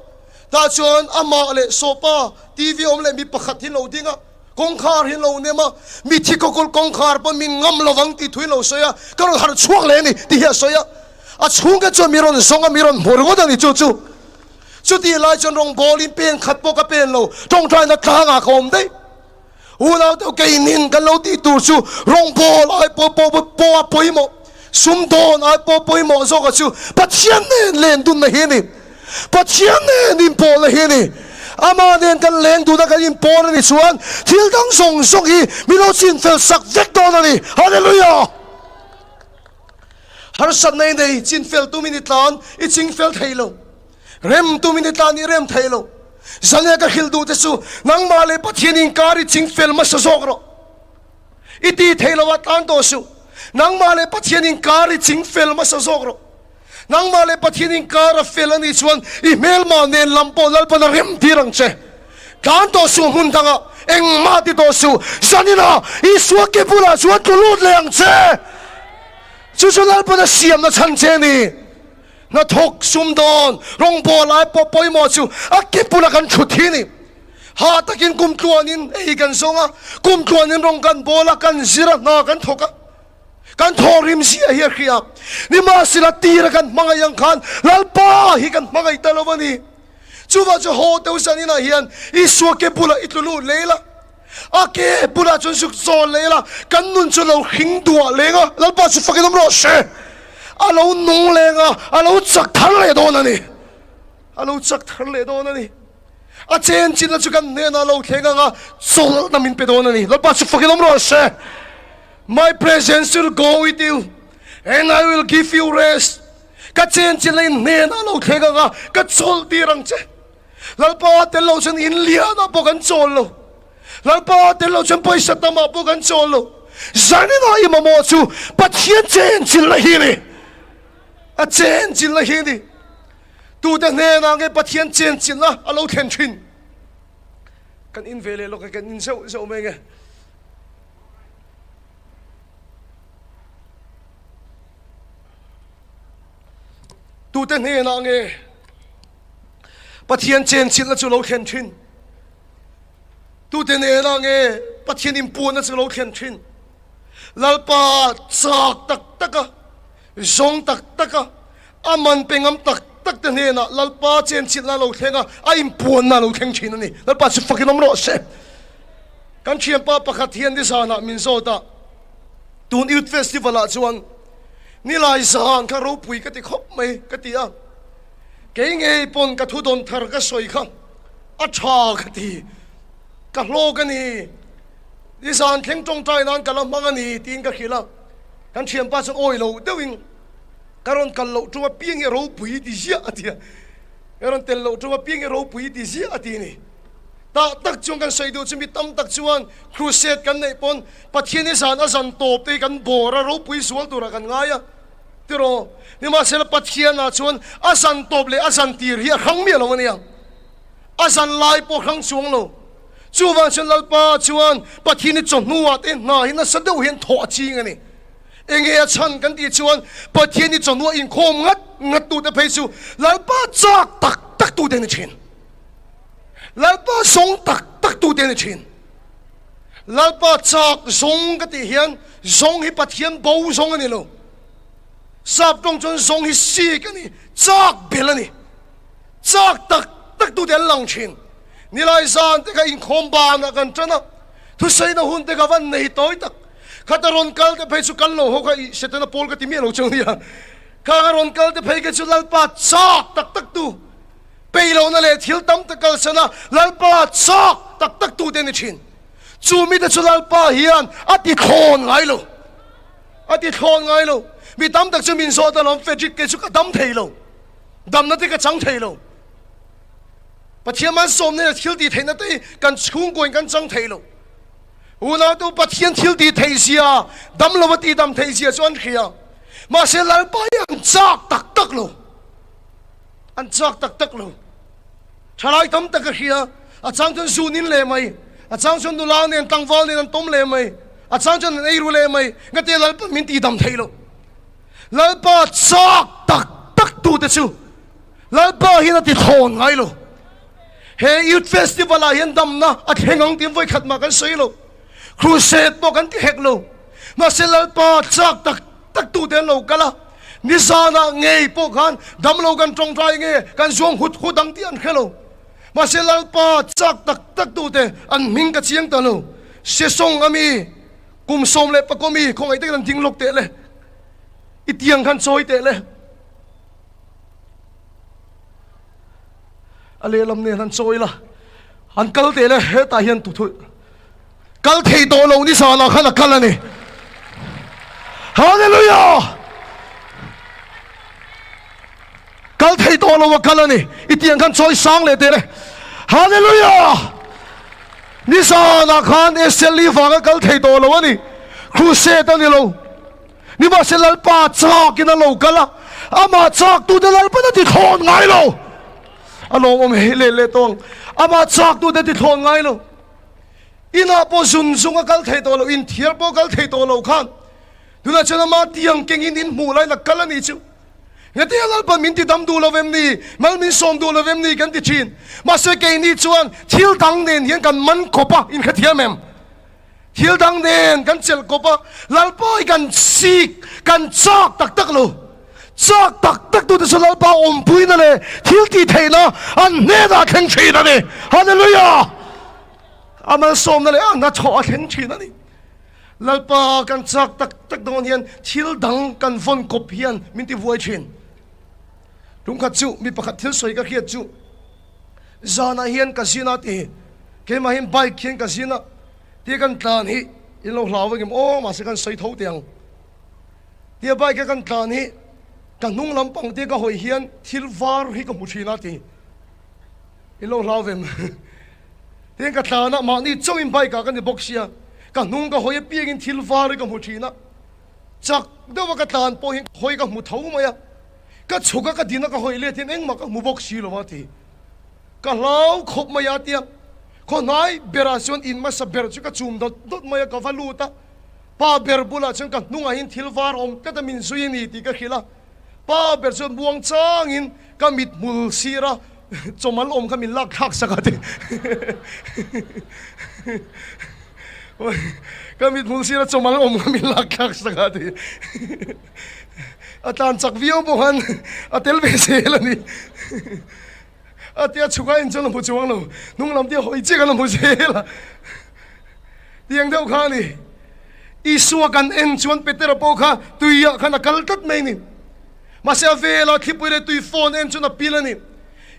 [SPEAKER 1] tah chuan amah leh saw pa TV awm leh mi pakhat hi an lo ding a. Kawngkhar hi an lo nem a, mithi kawkawlh kawngkhar pawn min ngam lo vang tih thu hi an lo sawi a, ka rawn harh chhuak leh a ni tih hi a sawi a. A chhungte chuan mi rawn zawng a, mi rawn hmu ringawt a ni chu chu. Chutih lai chuan rawngbawlin pen khat pawh ka pen lo, tawngtaina tlangah ka awm daih. Unau deuh keinin kan lo tih tur chu rawngbâwl ai pawh pawh a pawimawh, sumdawn ai pawh pawimawh zawk a chu Pathian nen len dunna hi a ni. Pathian nen inpawlna hi a ni. Amah nen kan leng dun a kan inpawl a ni chuan thil dang zawng zawng hi min lo chinfel sak vek dawn a ni. Hallelujah! Harsatna i nei, chinfel tumin i tlan, i chingfel thei lo. Rem tumin i tlan, i rem thei lo. Zania ka hrilh duh te chu nangmah leh Pathian inkar i chingfel hmasa zawk rawh. I ti thei lo a tlan tawh suh. Nangmah leh Pathian inkar i chingfel hmasa zawk rawh. Nangmah leh Pathian inkar a fel a nih chuan i hmelmah nen lam pawh Lalpan a rem tir ang che. Tlan tawh suh hmun dangah, engmah ti tawh suh, zaninah Isua ke bulah chuan tlu lut leh ang che. Chu chu Lalpan a siamna chhan che a ni. Hnathawk, sumdawn, rawngbâwl ai pawh pawimawh chu a ke bulah kan thut hi a ni. Hah takin kum tluanin ei kan zawng a, kum tluanin rawng kan bawl a, kan zir a, hna kan thawk a. Kan thawhrim zia hi a hria. Nimahsela tira kan hmangaih ang khan Lalpa hi kan hmangaih ta lo a ni. Chuvah chu haw deuh zan inah hian Isua ke bulah i tlu lut leh ila, a ke bulah chuan zuk zawn leh ila, kan nun chu lo hring duah leng a, Lalpa chu fakin awm rawh se. A lo nung leng a, a lo chak thar leh dawn a ni. A lo chak thar leh dawn a ni. A chen chinna chu kan hnenah lo thleng ang a, chawlhna min pe dawn a ni. Lalpa chu fakin awm rawh se. My presence will go with you and I will give you rest. Ka chen chin la in hnenah lo thleng ang a, ka chawlh tir ang che. Lalpa tel lo chuan in lianah pawh kan chawl lo. Lalpa tel lo chuan pawisa tamah pawh kan chawl lo. Zaninah i mamawh chu Pathian chen chilhna hi a ni. A chen chilhna hi a ni. Tute hnenah nge Pathian chen chilhna a lo thlen thin? Kan in ve leh lawk e, kan in zeuh zeuh mai nge. Tute hnenah nge Pathian chenchilhna chu lo thlen thin? Tute hnenah nge Pathian inpuanna chu lo thlen thin? Lalpa chak tak taka, zawng tak taka, a man pe ngam tak tak te hnenah Lalpa chenchilhna a lo thleng a, a inpuanna a lo thleng thin a ni. Lalpa chu fakin awm rawh se. Kan thianpa pakhat hian nizanah min zawt a, tun Youth Festival ah chuan nilai zan kha ropui ka ti khawp mai ka ti a, kei ngei pawn ka thudawn thar ka sawi kha a tha ka ti, ka hlawk a ni, nizan thleng tawngtai nan ka la hmang a ni tiin ka hrilh a, kan thianpa chuan awi lo deuhin ka rawn kal loh tum apiang hi ropui ti ziah a ti a, ka rawn tel loh tum apiang hi ropui ti ziah a ti a ni. Tah tak chuan kan sawi duh chu mi tam tak chuan crusade kan neih pawn Pathian hi zan a zan tawp te hi kan bawr a, ropui zual turah kan ngai a tiraw? Nimahsela Pathianah chuan a zan tawp leh a zan tir hi a hrang miah lo a nia. A zan lai pawh hrang chuang lo. Chuvang chuan Lalpa chuan Pathian hi chawhnuah te hna hi nasa deuh hian thawh a ching a ni. Enge a chhan kan tih chuan Pathian hi chawhnuah inkhawm ngat ngat tute phei chu Lalpa chak tak tak tute ni thin. Lalpa zawng tak tak tute ni thin. Lalpa chak zawng ka tih hian zawng hi Pathian bo zawng a ni lo. Sap tawng chuan zawng hi sik a ni, chak bel a ni. Chak tak tak tute an lang thin. Nilai zan te kha inkhawm banah kan tan a, thusaina hun te kha van nei tawi tak. Khata rawn kal te phei chu kal lo ho kha i Setana pawl ka ti miah lo cheu nia. Khang a rawn kal te phei kha chu Lalpa chak tak tak tu, peih lohna leh thil tam tak kalsana Lalpa chak tak tak tu te ni thin. Chu mite chu Lalpa hian a ti thlawn ngai lo. A ti thlawn ngai lo. Mi tam tak chu min zawt alawm Frederick kei chu ka dam thei lo. Damna te ka chang thei lo. Pathian malsawmna leh thil tih theihna te hi kan chhungkaw in kan chang thei lo. Unautu Pathian thil tih theih zia, dam lova tih dam theih zia chu an hria. Mahse Lalpa hi an chak tak tak lo. An chak tak tak lo. Thalai tam tak a hria, a chang chuan zun in leh mai, a chang chuan nula nen tlangval nen an tawm leh mai, a chang chuan an eiru leh mai, ngate Lalpa min tih dam thei lo. Lalpa chak tak tak tute chu Lalpa hian a ti thlawn ngai lo. He Youth Festival ah hian damna a thleng ang tiin vawikhat mah kan sawi lo. Crusade pawh kan ti hek lo. Mahse Lalpa chak tak tak tute an lo kal a, nizanah ngei pawh khan damlo kan tawngtai nge kan zuang hut hut ang tih an hre lo. Mahse Lalpa chak tak tak tute an hming ka chiang ta lo. Sesawng ami kum 18 mi khawngaih takin an ding lawk teh le. I tiang khan chawi teh le. A lehlam nen han chawi la, han kal teh le, hetah hian tu thu kal thei tawh lo ni zan ah khan a kal a ni. Hallelujah! Kal thei tawh lo a kal a ni. I tiang khan chawi sang leh teh le. Hallelujah! Ni zan ah khan SLE vanga kal thei tawh lo a ni. Crusade a ni lo. Nimahse Lalpa chakin a lo kal a, amah chaktute Lalpan a ti thlawn ngai lo. A lawmawm hei leh leh tawng, amah chaktute ti thlawn ngai lo. Inah pawh zun zung a kal thei tawh lo, inthiar pawh a kal thei tawh lo khan tunah chuan amah tiang kengin in hmuh laiin a kal a nih chu. Ngatinge Lalpan min ti dam duh lo em ni? Mal min sawm duh lo em ni? Kan ti thin. Mahse keini chuan thil dang nen hian kan man kawp a, inhrethiam em? Thil dang nen kan chelh kawp a, Lalpa hi kan sik, kan chak tak tak lo. Chak tak tak tute chu Lalpa awmpuina leh thil tih theihna an hnenah a thleng thin a ni. Hallelujah! A malsawmna leh a hnathawh a thleng thin a ni. Lalpa kan chak tak tak dawn hian thil dang kan vawn kawp hian min ti vuai thin. Tumkhat chu mi pakhat thil sawi ka hriat chu, Zanah hian ka zin a ti, keimah hian bike hian ka zin a tia kan tlan hi in lo hlau vek em aw mahse kan sawi tho teh ang tia bike a kan tlan hi ka hnung lampang tia ka hawi hian thil var hi ka hmu thin a ti in lo hlau vem tiang ka tlan a mahni chauhin bike ah ka ni bawk sia ka hnung ka hawi apiangin thil var hi ka hmu thin a chak deuh a ka tlan pawh hian hawi ka hmu tho mai a. Ka chhuk a ka din a ka hawi let hian engmah ka hmu bawk si lo a ti. Ka hlau khawp mai a tia. Khaw hnai berah chuan in hmasa ber chu ka chum dawt dawt mai a ka va lut a. Pa ber bulah chuan ka hnungah hian thil var awm tlat a min zui a ni tih ka hrilh a. Pa ber chuan muang changin ka mit hmul sir a chawmal awm kha min lak thlak sak a ti. Ka mit hmul sir a chawmal awm kha min lak thlak sak a ti. A tlan chak viau pawh khan a tel ve zel a ni. A tia chhuk a en chuan a hmu chuang lo, hnung lam te hawi chiah khan a hmu zel a. Tiang deuh kha a ni. Isua kan en chuan Petera pawh kha tuiah khan a kal tlat mai a ni. Mahse a vela thlipui leh tui fawn en chuan a pil a ni.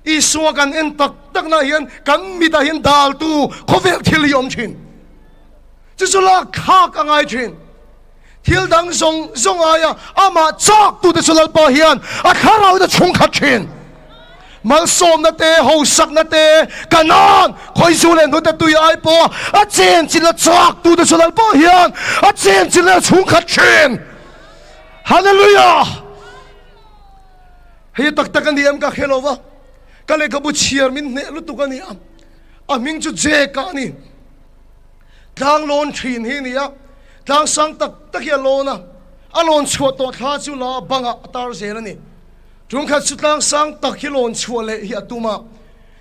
[SPEAKER 1] Isua kan en tak tak na hian kan mitah hian daltu khawvel thil hi a awm thin. Chu chu lak thlak a ngai thin. Thil dang zawng zawng aia amah chaktute chu Lalpa hian a thlarauin a chhungkhat thin. Malsawmna te, hausakna te, Kanaan khawizu leh hnute tui ai pawh a chenchilh a chak tute chu Lalpa hian a chenchilh leh a chhungkhat thin. Hallelujah! Hei tak tak a ni em ka hre lo va, ka lehkhabu chhiar min hneh lutuk a ni a, a hming chu Jake-a a ni. Tlang lawn thin hi a ni a, tlang sang tak tak hi a lawn a, a lawn chhuah tawh thla chu la bangah a tar zel a ni. Tungkhat chu tlang sang tak hi lawn chhuah leh hi a tum a,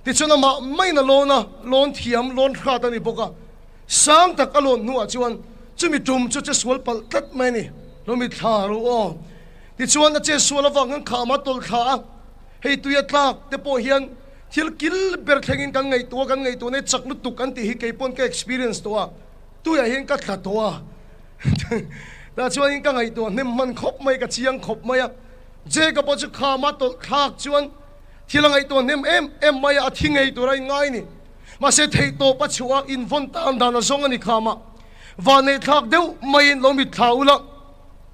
[SPEAKER 1] tichuan amah maiin a lawn a, lawn thiam, lawn hrat a ni bawk a. Sang tak a lawn hnuah chuan chumi tum chu che sual palh tlat mai a ni. Lo mitthla ru aw. Tichuan a che sual avang khan kham a tawlh thla a, hei tui a tlak te pawh hian thil kil ber thlengin kan ngaihtuah a, kan ngaihtuah nei chak lutuk an tih hi kei pawn ka experience tawh a, tuiah hian ka tla tawh a. Tah chuanin ka ngaihtuah hnem hman khawp mai, ka chiang khawp mai a. Jacob pawh chu khama tawlh thlak chuan thil a ngaihtuah hnem em em mai a, a thi ngei tur a inngai ni. Mahse theihtawp a chhuah a, invawn tan dan a zawng a ni khama. Vanneih thlak deuh maiin lo mitthla ula,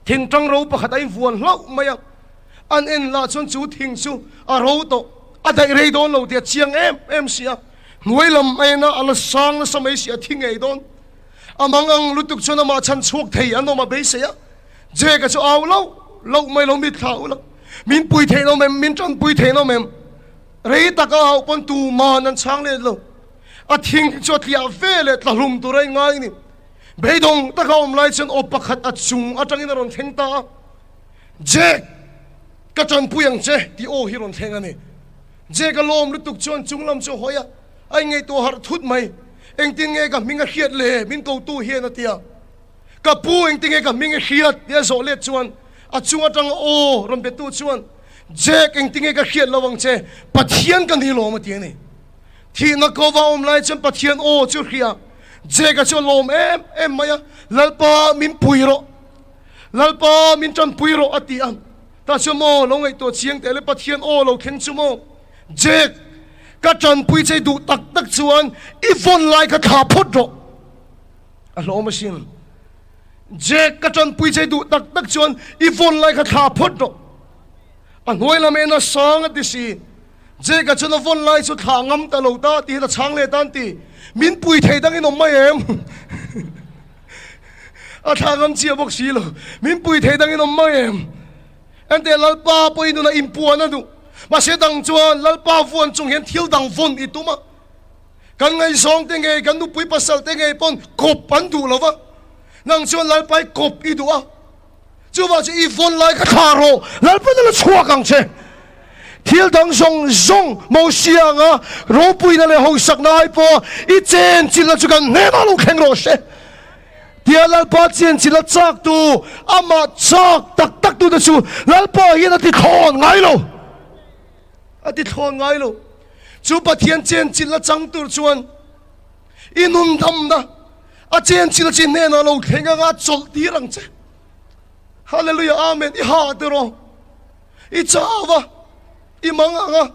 [SPEAKER 1] thing tang ro pakhat a invuan hlauh mai a, an en lah chuan chu thing chu a ro tawh, a daih rei dawn lo tih a chiang em em si a, hnuai lam a en a, a la sang nasa mai si, a thi ngei dawn. A mang ang lutuk chuan amah chhan chhuak thei an awm a beisei a. Jake-a chu au loh loh mai lo mitthla ulh a, Min pui theih nawm em? Min tanpui theih nawm em? Rei taka hauh pawn tuman an chhang let lo. A thing chu a tliah ve leh tla hlum tur a inngai ni. Beidawng taka awm lai chuan aw pakhat a chung atangin a rawn thleng ta a, Jake, ka tanpui ang che tih aw hi rawn thleng a ni. Jake-a lawm lutuk chuan chung lam chu a hawi a, a inngaihtuah harh thut mai. Engtin nge ka hming a hriat le? Min kotu hian a ti a. Ka pu engtinge ka hming i hriat tia zawh let chuan a chung atanga aw rawn betu chuan Jack engtinge ka hriat lo ang che Pathian ka ni lawm a ti a ni. Thihna kova awm lai chuan Pathian aw chu hria Jack a chu a lawm em em mai a, Lalpa min pui rawh, Lalpa min tanpui rawh a ti a. Tah chuan maw lo ngaihtuah chiang teh le Pathian aw lo thleng chu maw Jack ka tanpui che duh tak tak chuan i vawn lai kha thlah phawt rawh. A hlawm asin. Jack ka tanpui che duh tak tak chuan i vawn lai kha thla phawt rawh. A hnuai lam en a sang a ti si. Jack a chuan a vawn lai chu thla ngam ta lo ta ti hian a chhang leh ta an ti. Min pui thei dang in awm mai em? A thla ngam chiah bawk si lo. Min pui thei dang in awm mai em? Enteh Lalpa pawhin nunah inpuan a duh. Mahse dang chuan Lalpa vuan chung hian thil dang vawn i tum a. Kan ngaihzawng te ngei, kan nupui pasal te ngei pawn kawp an duh lo va, nang chuan Lalpai kawp i duh a, chuvang chu i vawn lai kha thlah rawh, Lalpan a la chhuak ang che. Thil dang zawng zawng Mosia anga ropuina leh hausakna ai pawha i chenchilhna chu kan hnenah lo thleng rawh se. Tia Lalpa chenchilhna chaktu, amah chak tak taktute chu Lalpa hian a ti thlawn ngai lo. A ti thlawn ngai lo. Chu Pathian chenchilhna chang tur chuan i nun damna a chenchilh chi hnenah lo thleng anga a chawlh tir ang che. Hallelujah Amen. I ha tiraw? I chau a, i mang ang a.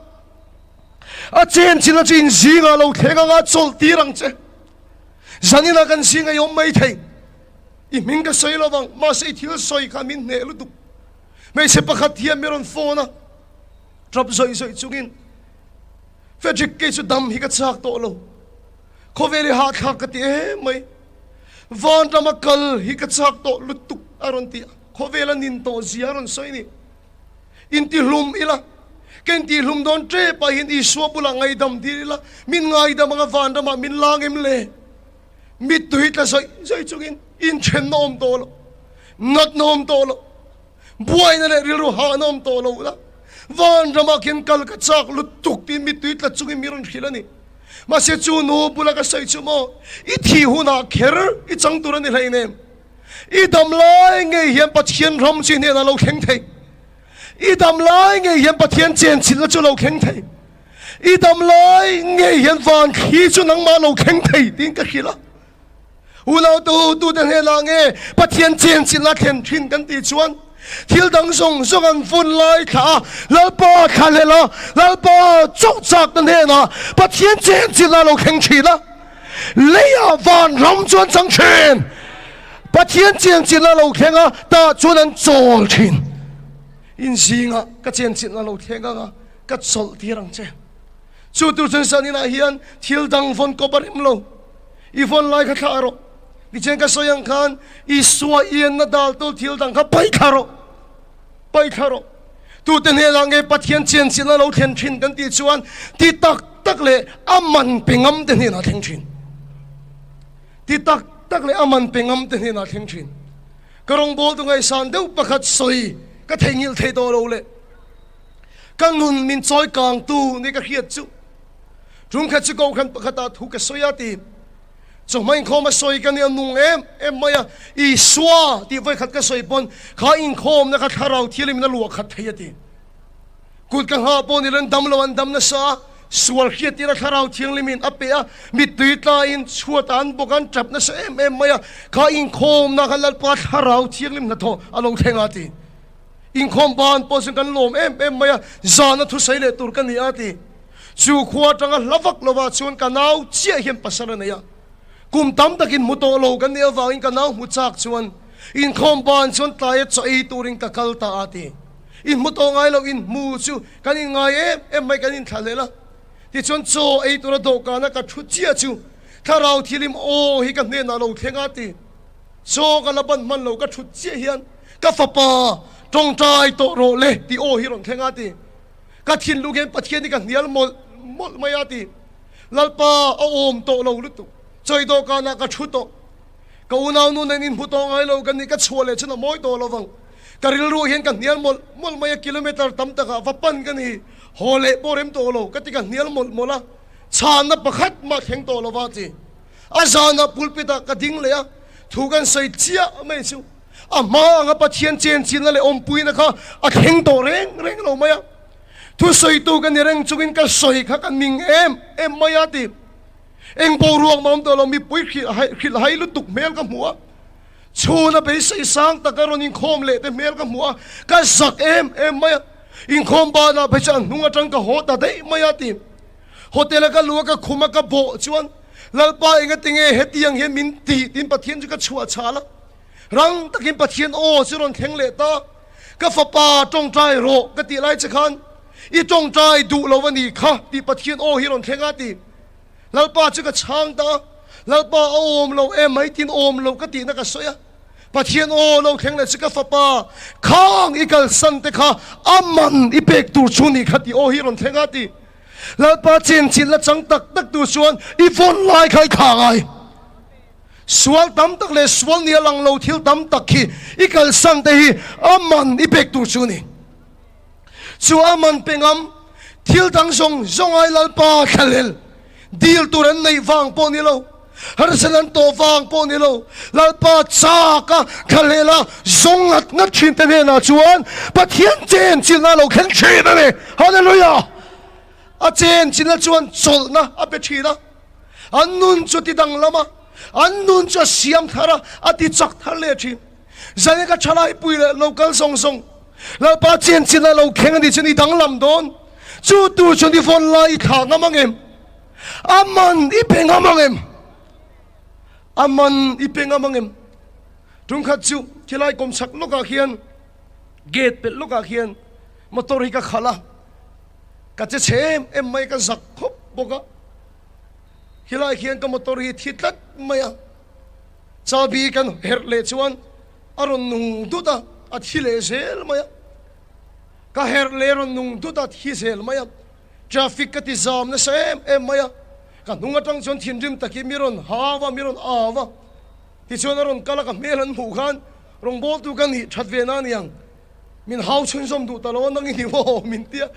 [SPEAKER 1] A chenchilhna chu in zingah lo thleng anga a chawlh tir ang che. Zaninah kan zinga i awm mai thei. I hming ka sawi lo vang, mahse i thil sawi kha min hneh lutuk. Hmeichhe pakhat hian mi rawn phone a. Tap zawih zawih chungin, Frederick kei chu dam hi ka chak tawh lo, khawvel hi hahthlak ka ti em mai, van rama kal hi ka chak tawh lutuk a rawn ti a, khawvel a nin tawh zia a rawn sawi ni. Intihlum ila, ka intihlum dawn tep ah hian Isua bulah ngaidam dir ila, min ngaidam anga van ramah min lang em le? Mittui tla zawih zawih chungin inthenna awm tawh lo, natna awm tawh lo. Buaina leh rilru hahna awm tawh lo la, van ramah khian kal ka chak lutuk tiin mittui tla chungin mi rawn hrilh a ni. Mahse chu nu bula ka sawi chu maw, i thih hunah kher i chang tur a ni hleinem. I dam lai ngei hian Pathian ram chu i hnenah lo thleng thei. I dam lai ngei hian Pathian chenchilhna chu lo thleng thei. I dam lai ngei hian van thli chu nangmah lo thleng thei tiin ka hrilh a. Unautu tute hnenah nge Pathian chenchilhna thlen thin kan tih chuan thil dang zawng zawng an vun lai thla a, Lalpa thla hlel a, Lalpa chauh chakna hnenah Pathian chenchilhna a lo thleng thin a, leiah van ram chu an chang thin. Pathian chenchilhna a lo thleng a, tah chuan an chawl thin. Inzingah ka chenchilhna a lo thleng ang a. ka chawlh tir ang che. Chu tur chuan zaninah hian thil dang vawn kawp a rem lo. I vawn lai kha thlah rawh. Tichuan ka sawi ang khan Isua ianna dal tul thil dang kha paih thla rawh. Paih thla rawh. Tute hnenah nge Pathian chianchilhna lo thlen thin kan tih chuan ti tak tak leh a man pe ngam te hnenah thleng thin. Ti tak tak leh a man pe ngam te hnenah thleng thin. Ka rawngbawltu ngaihsan deuh pakhat sawi ka theihnghilh thei tawh lo le. Ka nun min chawi kangtu ni ka hriat chu Ṭumkhat chu Kohhran pakhatah thu ka sawi a ti. Chawhma inkhawm a sawi ka nia nung em em mai a, Isua tih vawikhat ka sawi pawn kha inkhawmna kha thlarau thianghlim in a luah khat thei a ti. Kut ka nghah pawh ni lo in dam lo an dam nasa a, sual hriat tir a thlarau thianghlim in a pe a, mittui tlaiin chhuatah an bawk a, an tap nasa em em mai a, kha inkhawmna kha Lalpa thlarau thianghlim hnathawh a lo thleng a ti. Inkhawm ban pawh chuan kan lawm em em mai a, zana thusawi leh tur ka ni a ti. Chu khua atanga hla vak lovah chuan ka nau chiah hian pasal a nei a. Kum tam takin hmu tawh lo kan nih avangin ka nau hmu chak chuan inkhawm ban chuan tlaia chaw ei turin ka kal ta a ti. Inhmu tawh ngai lo inhmu chu kan inngai em em mai kan inthlahlel a. Tichuan chaw ei tura dawhkana ka thu chiah chu thlarau thilim aw hi ka hnenah lo thleng a ti. Chaw ka la ban hman lo ka thut chiah hian ka fapa tawngtai tawh rawh le tih aw hi rawn thleng a ti. Ka thinlung hian Pathian hi ka hnial mawlh mawlh mai a ti. Lalpa a awm tawh lo lutuk. Chawi dawhkanah ka thu tawh. Ka unaunu nen inhmu tawh ngai lo ka nih ka chhuah leh chuan a mawi tawh lo vang. Ka rilru hian ka hnial mawlh mawlh mai a, kilometer tam takah va pan ka ni. Haw leh pawh rem tawh lo ka ti ka hnial mawlh mawlh a, chhanna pakhat mah thleng tawh lo va ti. A zanah pulpit ah ka ding leh a, thu kan sawi chiah mai chu a hma anga Pathian chenchinna leh awmpuina kha a thleng tawh reng reng lo mai a. Thusawitu ka ni reng chungin ka sawi kha ka ning em em mai a ti. Eng boruak mah awm tawh lo, mipui hrilh hai lutuk hmel ka hmu a, chhuna beisei sang taka rawn inkhawm leh te hmel ka hmu a, ka zak em em mai a. Inkhawm banah phei chuan a hnung atang ka haw ta daih mai a ti. Hotel a ka luh a ka khum a ka bawh chuan Lalpa engatinge hetiang hian min tih tiin Pathian chu ka chhuah chhal a. Rang takin Pathian aw chu rawn thleng leh ta. Ka fapa tawngtai rawh ka tih lai che khan i tawngtai duh lo a ni kha tih Pathian aw hi rawn thleng a ti. Lalpa chu ka chhang ta a, Lalpa a awm lo em mai tiin awm lo ka tihna ka sawi a. Pathian aw lo thleng leh chu ka fapa khang i kalsan te kha a man i pek tur chu ni kha tih aw hi rawn thleng a ti. Lalpa chenchilh la chang tak tak tur chuan i vawn lai kha i thlah ngai. Sual tam tak leh sual nia lang lo thil tam tak hi i kalsan te hi a man i pek tur chu ni. Chu a man pe ngam thil dang zawng zawng ai Lalpa thlahlel dil tur an neih vang pawh ni lo, harsat an tawh vang pawh ni lo, Lalpa chak a thlahlel a zawng ngat ngat thin te hnenah chuan Pathian chenchilhna a lo thleng thin a ni. Hallelujah! A chenchilhna chuan chawlhna a pe thin a. An nun chu a ti danglam a, an nun chu a siam thar a, a ti chak thar leh thin. Zanin ka thalaipui leh local zawng zawng Lalpa chenchin a lo thleng a nih chuan i danglam dawn. Chu tur chuan i vawn lai i thlah ngam ang em? A man i pe ngam ang em? A man i pe ngam ang em? Tungkhat chu khilai kawmchhak lawkah khian gate pelh lawkah khian motor hi ka khalh a, ka che chhe em em mai ka zak khawp bawk a. Khilai khian ka motor hi thi tlat mai a, chabi kan herh leh chuan a rawn nung dut a, a thi leh zel mai a. Ka herh leh rawn nung dut a, thi zel mai a. Traffic ka ti zam nasa em em mai a, ka hnung atang chuan thinrim takin mi rawn hau a, mi rawn au a. Tichuan a rawn kal a, ka hmel an hmuh khan rawngbawltu ka nih that ve na aniang. Min hau chhunzawm duh ta lo a, nang i ni maw min ti a.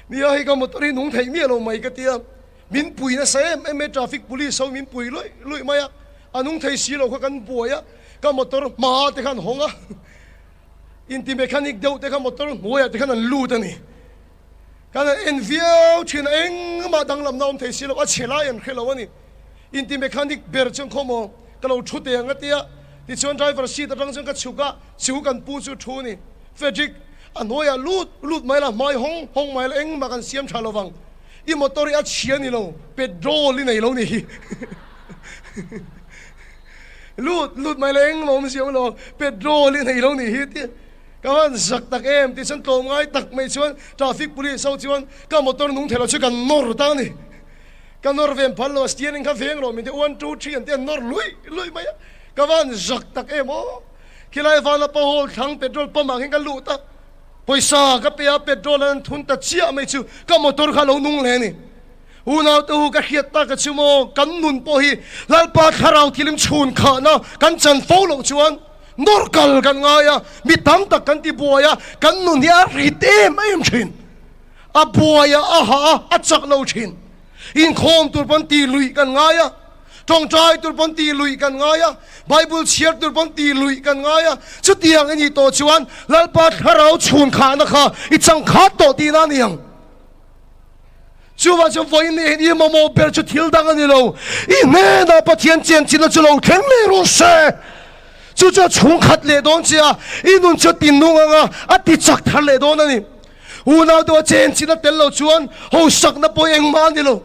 [SPEAKER 1] Nia hei ka motor hi nung theih miah lo mai ka ti a. Min pui nasa em em mai, traffic police ho min pui luih luih mai a, a nung thei si lo kha kan buai a, ka motor hma te khan hawng a, inti mechanic deuh te kha motor hnuaiah te khan an lut a ni. Kan han en viau thin a, engmah danglamna awm thei si lo, a chhe lai an hre lo a ni. Inti mechanic ber chuan khaw maw ka lo thu teh ang a tia, tichuan driver seat atang chuan ka chhuk a, chu kan pu chu thu a ni. Frederick, a hnuaiah lut lut mai la, hmai hawng hawng mai la, engmah kan siam tha lo vang. I motor hi a chhia ni lo, petrol i nei lo ni hi. Lut lut mai la engmah awm si awm lo, petrol i nei lo ni hi tia. Ka van zak tak em tih chuan tlawm ngai tak mai chuan traffic police ho chuan ka motor nung theilo chu kan nawr ta a ni. Ka nawr ve phal lo a steering kha veng rawh min ti one two three an ti a nawr luih luih mai a. Ka van zak tak em aw. Khilai Vanapa hall thlang petrol pump ah khin ka lut a, pawisa ka pe a petrol an thun ta chiah mai chu ka motor kha a lo nung hle a ni. Unau te u ka hriat tak a chu maw kan nun pawh hi Lalpa thlarau thilim chhun khahna kan chan fo loh chuan nawr kal kan ngai a, mi tam tak kan ti buai a, kan nun hi a rit em em thin. A buai a, a hah a, a chak lo thin. Inkhawm tur pawn ti luih kan ngai a, tawngtai tur pawn ti luih kan ngai a, Bible chhiar tur pawn ti luih kan ngai a, chutiang i nih tawh chuan Lalpa thlarau chhun khahna kha i changkhat tawh tihna a ni ang. Chuvang chuan vawiin nih hian i mamawh ber chu thil dang a ni lo, i hnenah Pathian chianchilna chu lo thleng leh rawh se. Chu chu a chhungkhat leh dawn che a, i nun chu a tinung ang a, a ti chak thar leh dawn a ni. Unau deuh a chenchilna tel lo chuan hosakna pawh engmah a ni lo.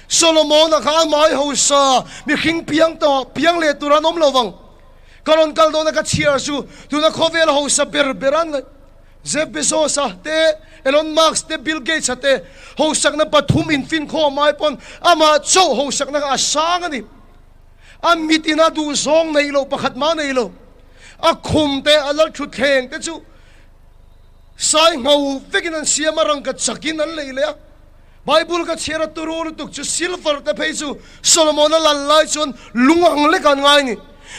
[SPEAKER 1] Solomon-a kha amah i hosa mihring piang tawh piang leh tur an awm lo vang. Ka rawn kal dawna ka chhiar chu tuna khawvel hosa ber ber an ngaih. Jeff Bezos-a te, Elon Musk te, Bill Gates-a te hosakna pathum infinkhawm ai pawn amah chauh hosakna kha a sang a ni. A mit ina duhzawng nei lo pakhat mah nei lo. A khum te, a lalthutthleng te chu Sai ngho vekin an siam a, rangka chakin an lei leh a. Bible ka chhiar a turu lutuk chu silver te phei chu Solomon-a lal lai chuan lung ang lek an ngai ni.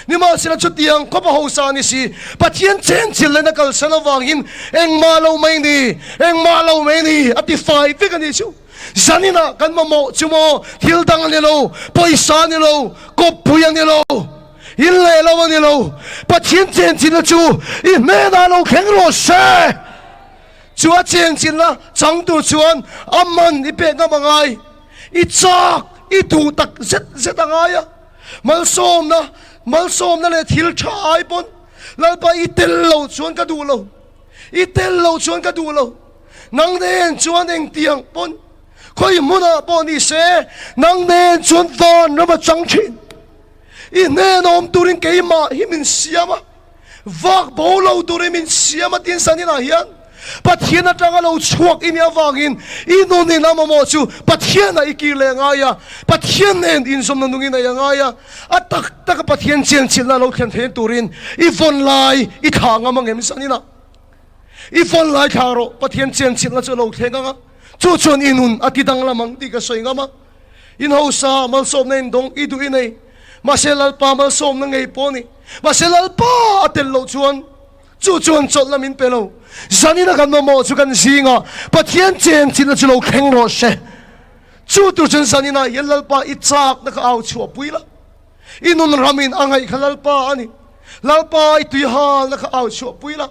[SPEAKER 1] Nimahsela chutiang khawp a hausa a ni si, Pathian chenchilh lehna kalsan avangin engmah lo mai ni, engmah lo mai ni a ti fai vek a ni chu. Zaninah kan mamawh chu maw thil dang a ni lo, pawisa a ni lo, kawppui a ni lo. In leh lo a ni lo, Pathian chenchinna chu i hnenah lo thleng rawh se. Chu a chenchinna chang tur chuan a man i pek ngam a ngai, i chak, i duh tak zet zet a ngai a. Malsawmna, malsawmna leh thil tha ai pawn Lalpa i tel lo chuan ka duh lo, i tel lo chuan ka duh lo. Nang nen chuan engtiang pawn khawi hmunah pawh ni se, nang nen chuan vanram a chang thin. I hnen awm turin keimah hi min siam a, vak bo lo turin min siam a tin saninah hian Pathian atanga lo chhuak i nih avangin i nunin a mamawh chu Pathianah i kir leh a ngai a, Pathian nen inzawmna nungin a i a ngai a, a tak taka Pathian chianchilhna lo thlen theihna turin i vawn lai i thlah ngam ang em saninah i vawn lai thlah rawh Pathian chianchilhna chu a lo thleng ang a, chu chuan i nun a ti danglam ang tih ka sawi ngam a. In hausa malsawmna in dawng i duh i nei. Mahse Lalpa malsawmna ngei pawh a ni. Mahse Lalpa a tel loh chuan chu chuan chawlhna min pe lo. Zanina kan mamawh chu kan zingah Pathian chenchilhna chu lo thleng rawh se. Chu tur chuan zaninah hian Lalpa i chakna kha au chhuahpui la. I nun ramin a ngaih kha Lalpa a ni. Lalpa i tuihalna kha au chhuahpui la.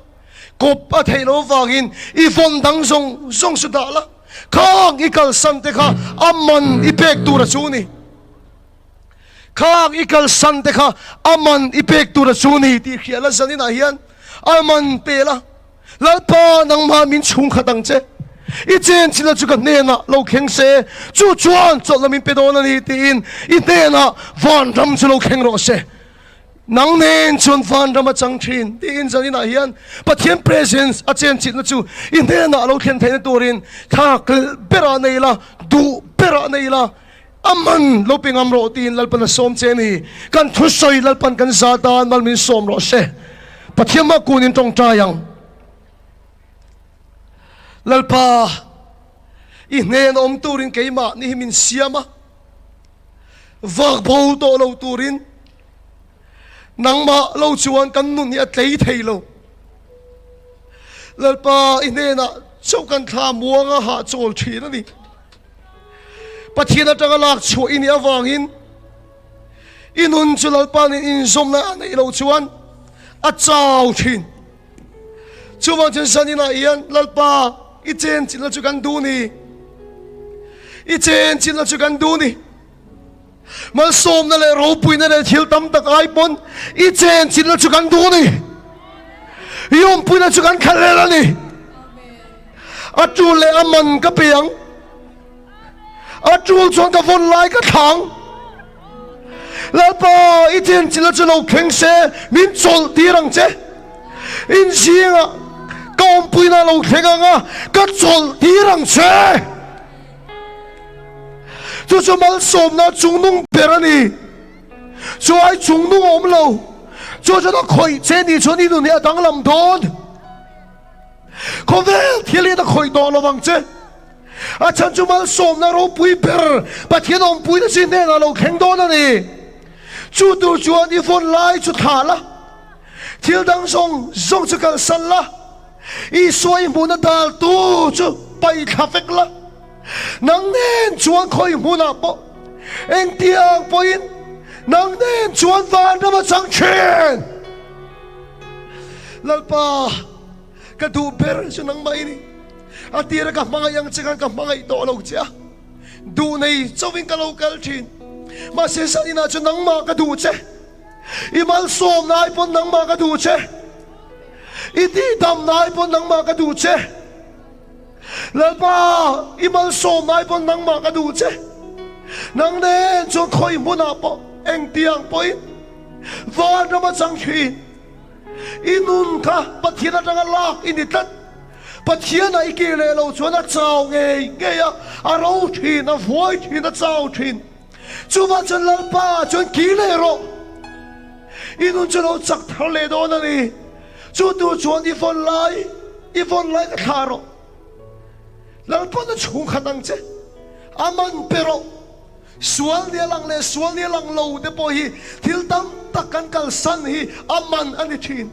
[SPEAKER 1] Kawp a theih loh avangin i vawn dang zawng zawng chu dah la. Khang i kalsan te kha a man i pek tur a chu ni. Khang i kalsan te kha a man i pek tur a chu ni tih hriat la zaninah hian a man pe la. Lalpa nangmah min chhungkhat ang che. I chenchilna chu ka hnenah lo thleng se, chu chuan chawlhna min pe dawn a ni tiin i hnenah vanram chu lo thleng rawh se. Nang nen chuan vanram a chang thin tiin zaninah hian Pathian presence a chenchilhna chu i hnenah a lo thlen theihna turin thlak berah nei la, duh berah nei la, a man lo pe ngam rawh tiin Lalpan a sawm che a ni. Kan thusawi Lalpan kan za tan mal min sawm rawh se. Pathian mah kunin tawngtai ang. Lalpa, i hnen awm turin keimah ni hi min siam a. Vak bo tawh lo turin nangmah lo chuan kan nun hi a tlei thei lo. Lalpa i hnenah chauh kan thla muanga hahchawl thin a ni. Pathian atanga lak chhuah i nih avangin i nun chu Lalpa nen inzawmna a neih loh chuan a chau thin. Chuvang chuan zaninah hian Lalpa i chenchilhna chu kan duh ni. I chenchilhna chu kan duh ni. Malsawmna leh ropuina leh thil tam tak ai pawn i chenchilhna chu kan duh ni. I awmpuina chu kan khalh a ni. A tul leh a man ka pe ang. A tul chuan ka vawn lai ka thlang. Lalpa i chenchilhna chu lo thleng se min chawlh tir ang che. In zingah. Ka awmpuina a lo thleng ang a, ka chawlh tir ang che. Chu chu malsawmna chungnung ber a ni. Chu ai chungnung a awm lo. Chu chuan a khawih che nih chuan i nun hi a danglam dawn. Khawvel thil hian a khawih tawh lo vang che. A chhan chu malsawmna ropui ber Pathian awmpuina chi hnenah lo thleng dawn a ni. Chu tur chuan i vawn lai chu thlah la, thil dang zawng zawng chu kalsan la, Isua i hmuhna daltu chu paihthla vek la. Nang nen chuan khawi hmunah pawh engtiang pawhin nang nen chuan vanram a chang thin. Lalpa, ka duh ber chu nangmah i ni. A tira ka hmangaih ang che khan ka hmangaih tawh lo che a, duh nei chauhin ka lo kal thin. Mahse zaninah chu nangmah ka duh che. I malsawmna ai pawn nangmah ka duh che. I tihdamna ai pawn nangmah ka duh che. Lalpa, i malsawm lai pawn nangmah ka duh che. Nang nen chuan khawi hmunah pawh engtiang pawhin vanram a chang thin. I nun kha Pathian atanga lak i ni tlat. Pathianah i kir leh lo chuan a chau ngei ngei a, a ro thin, a vuai thin, a chau thin. Chuvang chuan Lalpa chuan kir leh rawh. I nun chu lo chak thar leh dawn a ni. Chu tur chuan i vawn lai, i vawn lai ka thlah rawh. Lalpawn a chhung khat ang che, a man pe rawh. Sual nia lang leh sual nia lang lo te pawh hi thil tam tak kan kalsan hi a man a ni thin.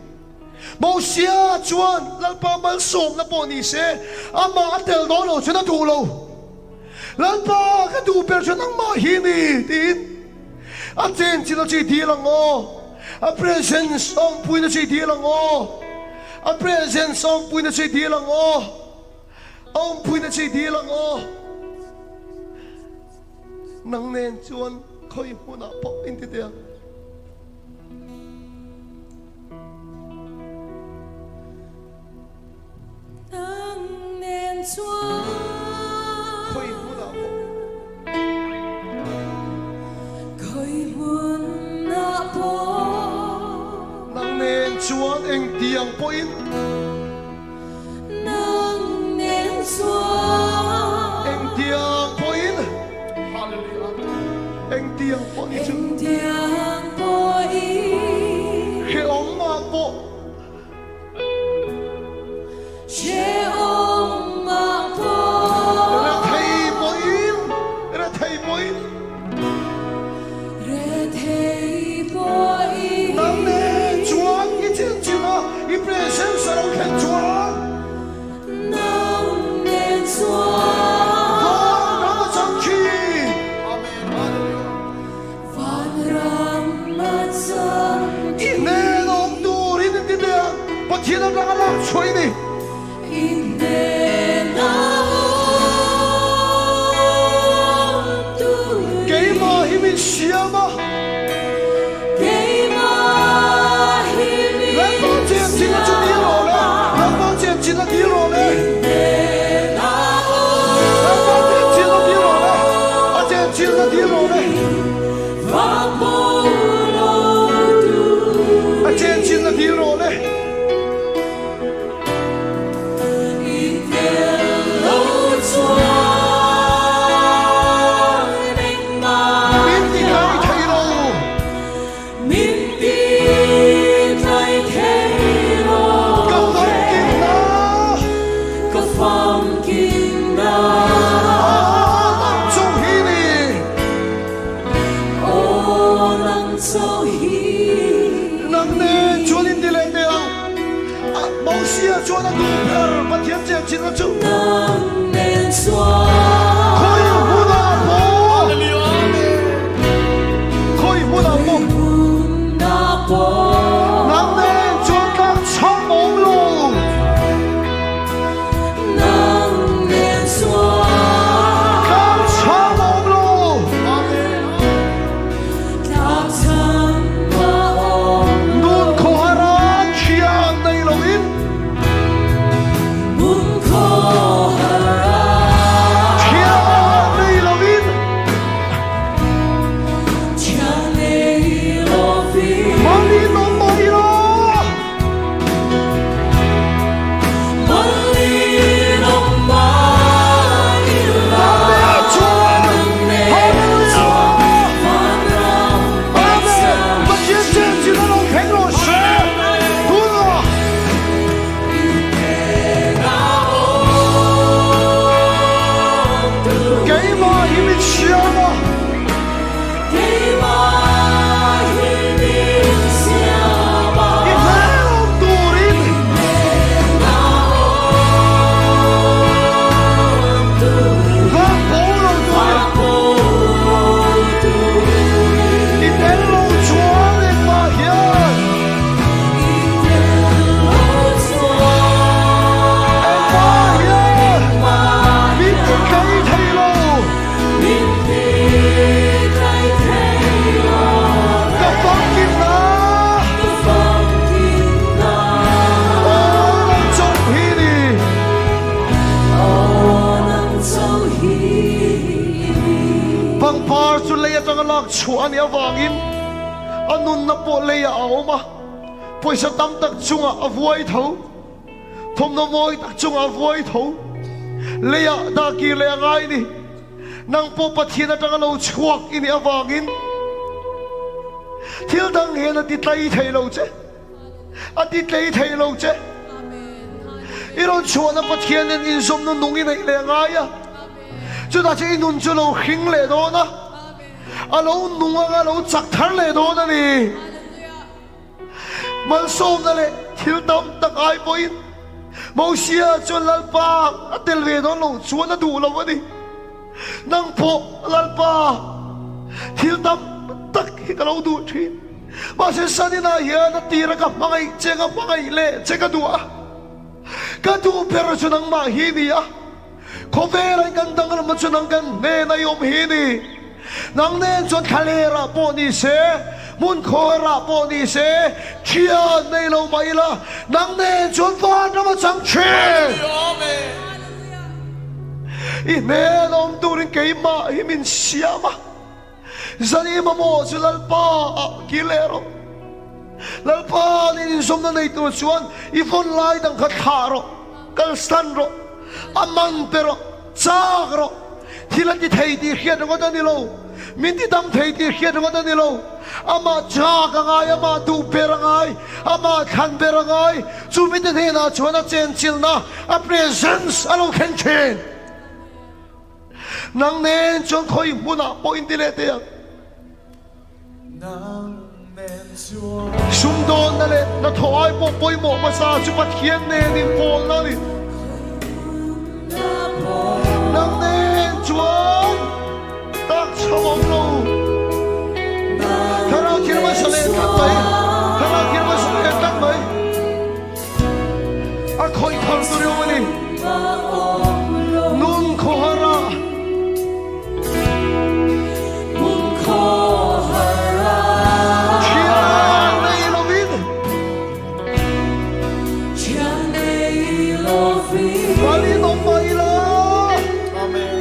[SPEAKER 1] Mosia chuan Lalpa malsawmna pawh ni se, amah a tel dawn lo chuan a duh lo. Lalpa ka duh ber chu nangmah hi ni tiin a chenchilh a chi dil ang aw, a presence awmpuina chi dil ang aw, a presence awmpuina chi dil ang aw, a awmpuina chi dil ang aw. Nang nen chuan khawi hmunah pawh in ti teh ang.
[SPEAKER 2] Nang nen chuan.
[SPEAKER 1] Khawi hmunah pawh.
[SPEAKER 2] Khawi hmunah pawh.
[SPEAKER 1] Nang nen chuan engtiang pawhin.
[SPEAKER 2] Nang nen chuan.
[SPEAKER 1] Engtiang pawhin. Hallelujah. Engtiang pawh ni chu.
[SPEAKER 2] Engtiang pawhin.
[SPEAKER 1] Hrehawmah pawh. Rethei pawhin, rethei pawhin. Nang nen chuan i chinchin a, i presence a lo thlen chuan. Vanram a chang thin. I hnen awm turin in ti teh ang, Pathian atanga lak chhuah i ni. Keimah hi min siam a. Lalpa chenchilh a chu dil rawh le, Lalpa chenchilh a dil rawh le. Lalpa chenchilh a dil rawh le, a chenchilh a dil rawh le. A chenchilh a dil rawh le. Min ti tlai thei lo.
[SPEAKER 2] Min ti tlai thei lo.
[SPEAKER 1] Ka famkim na.
[SPEAKER 2] Ka famkim na.
[SPEAKER 1] Aw nang chu hi ni.
[SPEAKER 2] Aw nang chu hi.
[SPEAKER 1] Nang nen chuan in ti leh teh ang. Mosia chuan a duh ber Pathian chen chinna chu.
[SPEAKER 2] Nang nen chuan.
[SPEAKER 1] Khawi hmunah pawh. Khawi hmunah pawh. Nang nen chuan tlang chham awm lo.
[SPEAKER 2] Nang nen chuan.
[SPEAKER 1] Tlang chham awm lo.
[SPEAKER 2] Tlang chham a awm lo.
[SPEAKER 1] Nun khawhara thian nei loin.
[SPEAKER 2] Nun khawhara
[SPEAKER 1] thian. chhuah a nih avangin a nunna pawh leiah a awm a, pawisa tam tak chungah a vuai tho, thawmhnaw mawi tak chungah a vuai tho. Leiah dah kir leh a ngai ni. Nang pawh Pathian atanga lo chhuak i nih avangin thil dang hian a ti tlai thei lo che. A ti tlei thei lo che. I rawn chhuahna Pathian nen inzawmna nung i neih leh a ngai a. Chutah chuan i nun chu a lo hring leh dawn a, a lo nung anga a lo chak thar leh dawn a ni. Malsawmna leh thil tam tak ai pawhin Mosia chuan Lalpa a tel ve dawn lo chuan a duh lo a ni. Nang pawh Lalpa thil tam tak hi ka lo duh thin. Mahse Sanina hian a tira ka hmangaih che ka hmangaih leh che ka duh a. Ka duh ber chu nangmah hi ni a. Khawvela in kan danglamna chu nang kan hnena i awm hi ni. Nang nen chuan thlalerah pawh ni se, hmun khawherah pawh ni se, thian nei lo mah ila, nang nen chuan vanram a chang thin. I hnena awm turin keimah hi min siam a, zan i mamawh chu Lalpa ah kir leh rawh. Lalpa nen inzawmna nei tur chuan i vawn lai dang kha thlah rawh, kalsan rawh, a man pe rawh, chak rawh. Thil a ti thei tih hriat ringawt a ni lo, min ti dam thei tih hriat ringawt a ni lo. Amah chak a ngai, amah duh ber a ngai, amah thlan ber a ngai. Chu mite hnenah chuan a chenchilhna, a presence a lo thleng thin. Nang nen chuan khawi hmunah pawh inti leh teh ang. Sumdawnna leh hnathawh ai pawh pawimawh hmasa chu Pathian nen inpawlna a ni. Nang nen chuan tak chho awm lo. Thlarau thil hmasa leh tlat mai. Thlarau thil hmasa leh tlat mai. A khawih thar tur i awm a ni. Nun khawhar a. Thian nei lovin. Malin awm mah ila. Amen.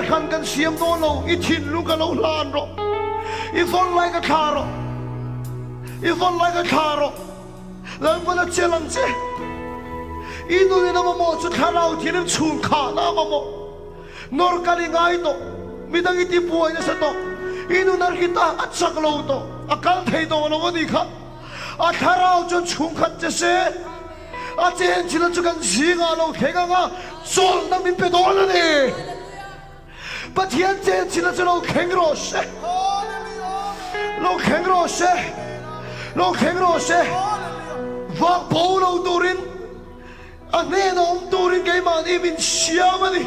[SPEAKER 3] hran kan siam dawn lo, i thinlung ka lo hlan rawh, i vawn lai ka thlah rawh, i vawn lai ka thlah rawh, Lalpan a chelh ang che. I nunin a mamawh chu thlarau thianghlim chhungkhahna a mamawh. Nawr kal i ngai tawh, midang i tibuai nasa tawh, i nun a rit a, a chak lo tawh, a kal thei tawh lo a nih kha. A thlarau chuan chhungkhat che se, a chenchilh chu kan zingah lo thleng ang a, chawlhna min pe dawn a ni. Pathian chenchilh chu lo thleng rawh se, lo thleng rawh se, lo thleng rawh se. Vak bo lo turin, a hnena awm turin keimahni min siam a ni.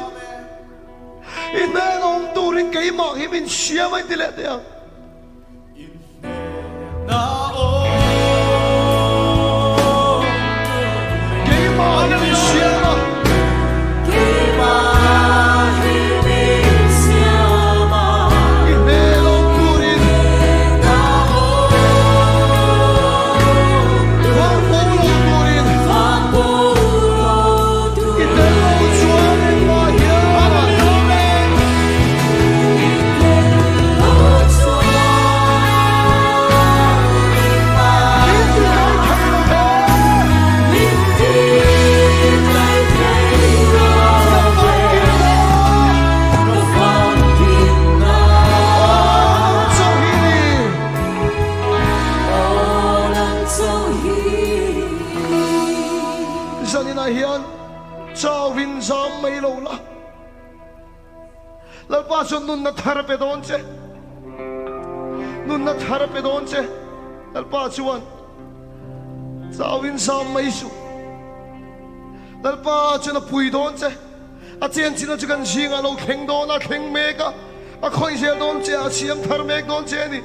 [SPEAKER 3] I hnena awm turin keimah hi min siam a ni ti leh teh ang. Zaninah hian chauhin zam mai lo la. Lalpa chuan nunna thar a pe dawn che. Nunna thar a pe dawn che. Lalpa chuan chauhin zam mai suh. Lalpa chuan a pui dawn che. A chenchina chu kan zingah a lo thleng dawn a, a thleng mek a, a khawih zel dawn che a, a siam thar mek dawn che a ni.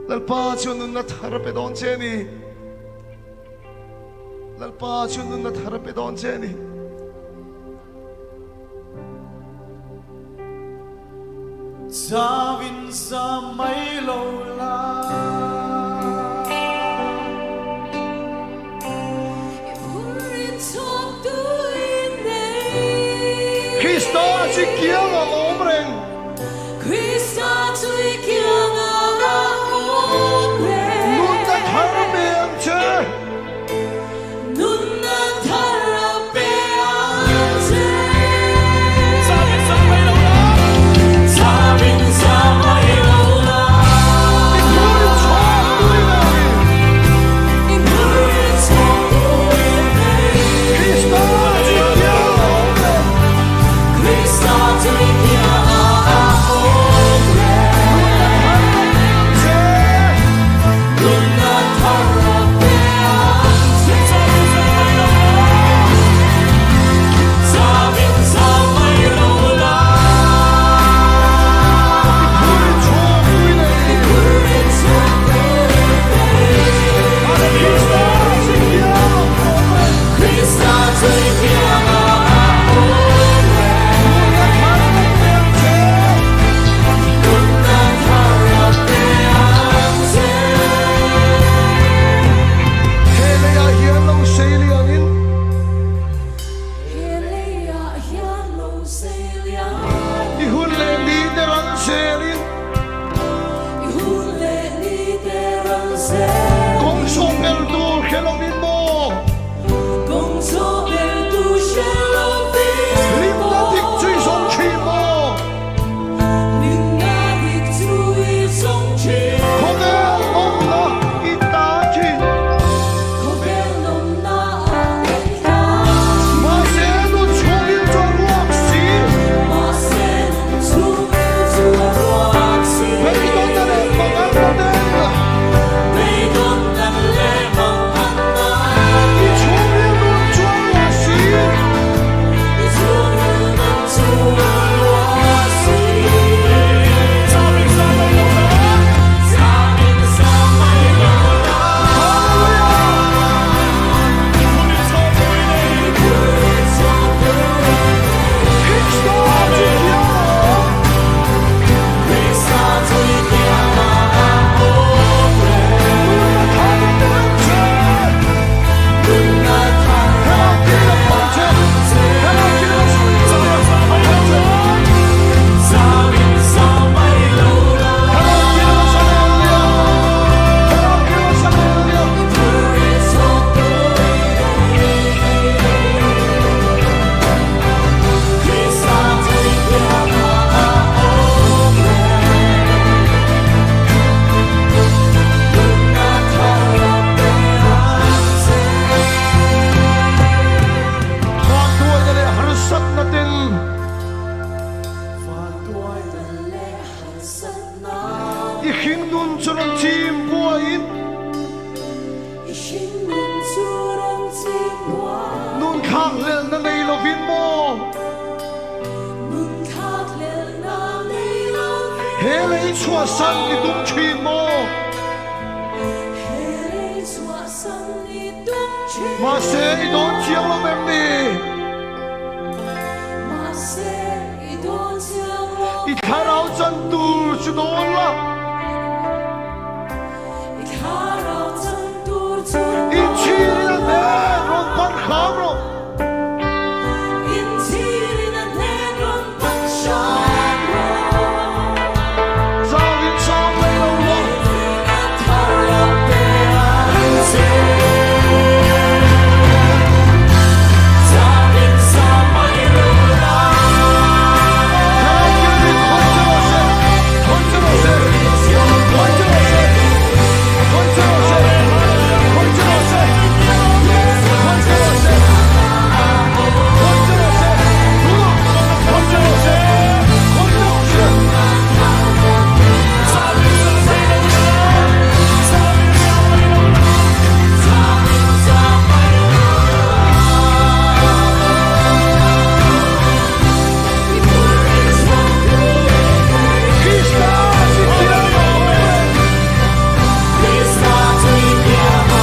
[SPEAKER 3] Lalpa chuan nunna thar a pe dawn che a ni. Lalpa chuan nunna thar a pe dawn che a ni.
[SPEAKER 2] Chauin sa mai lo la. I phurin chhuak tuin nei.
[SPEAKER 3] Krista chu kianga awm reng.
[SPEAKER 2] Krista chu i kianga awm reng.
[SPEAKER 3] Nunna thar pe ang che.
[SPEAKER 2] Nunna thar a pe ang che.
[SPEAKER 4] Chauhin sa mai lo la.
[SPEAKER 2] Chauhin sa mai lo la.
[SPEAKER 3] I phurin chhuak tuin nei.
[SPEAKER 2] I phurin chhuak tuin nei.
[SPEAKER 3] Krista chu i kianga awm reng.
[SPEAKER 2] Krista chu i.
[SPEAKER 3] I hringnun chu rawn chim buaiin.
[SPEAKER 2] I hringnun chu rawn chim buai.
[SPEAKER 3] Nun thlak hlelhna nei lovin maw?
[SPEAKER 2] Nun thlak hlelhna nei lovin.
[SPEAKER 3] He lei chhuahsan i tum thin maw?
[SPEAKER 2] He lei chhuahsan i tum thin.
[SPEAKER 3] Mahse i dawn chiang lo em ni?
[SPEAKER 2] Mahse i dawn chiang lo.
[SPEAKER 3] I thlarau chan tur chu dawn la.
[SPEAKER 2] I thlarau chan tur chu dawn la.
[SPEAKER 3] Inchhirin a hnen rawn pan hram rawh.
[SPEAKER 2] Inchhirin a hnen rawn pan hram rawh.
[SPEAKER 3] Zau in sang mai lo la.
[SPEAKER 2] Nuna thar a pe ang che. Zau in sang mai lo la.
[SPEAKER 3] Thlarau Thianghlim khawi che rawh se, khawi che rawh se, khawi che rawh se, khawi che rawh se, khawi che rawh se, khawi che rawh se, khawi che rawh se, khawi che rawh se, khawi che rawh se. Krista chu thiam a awm e.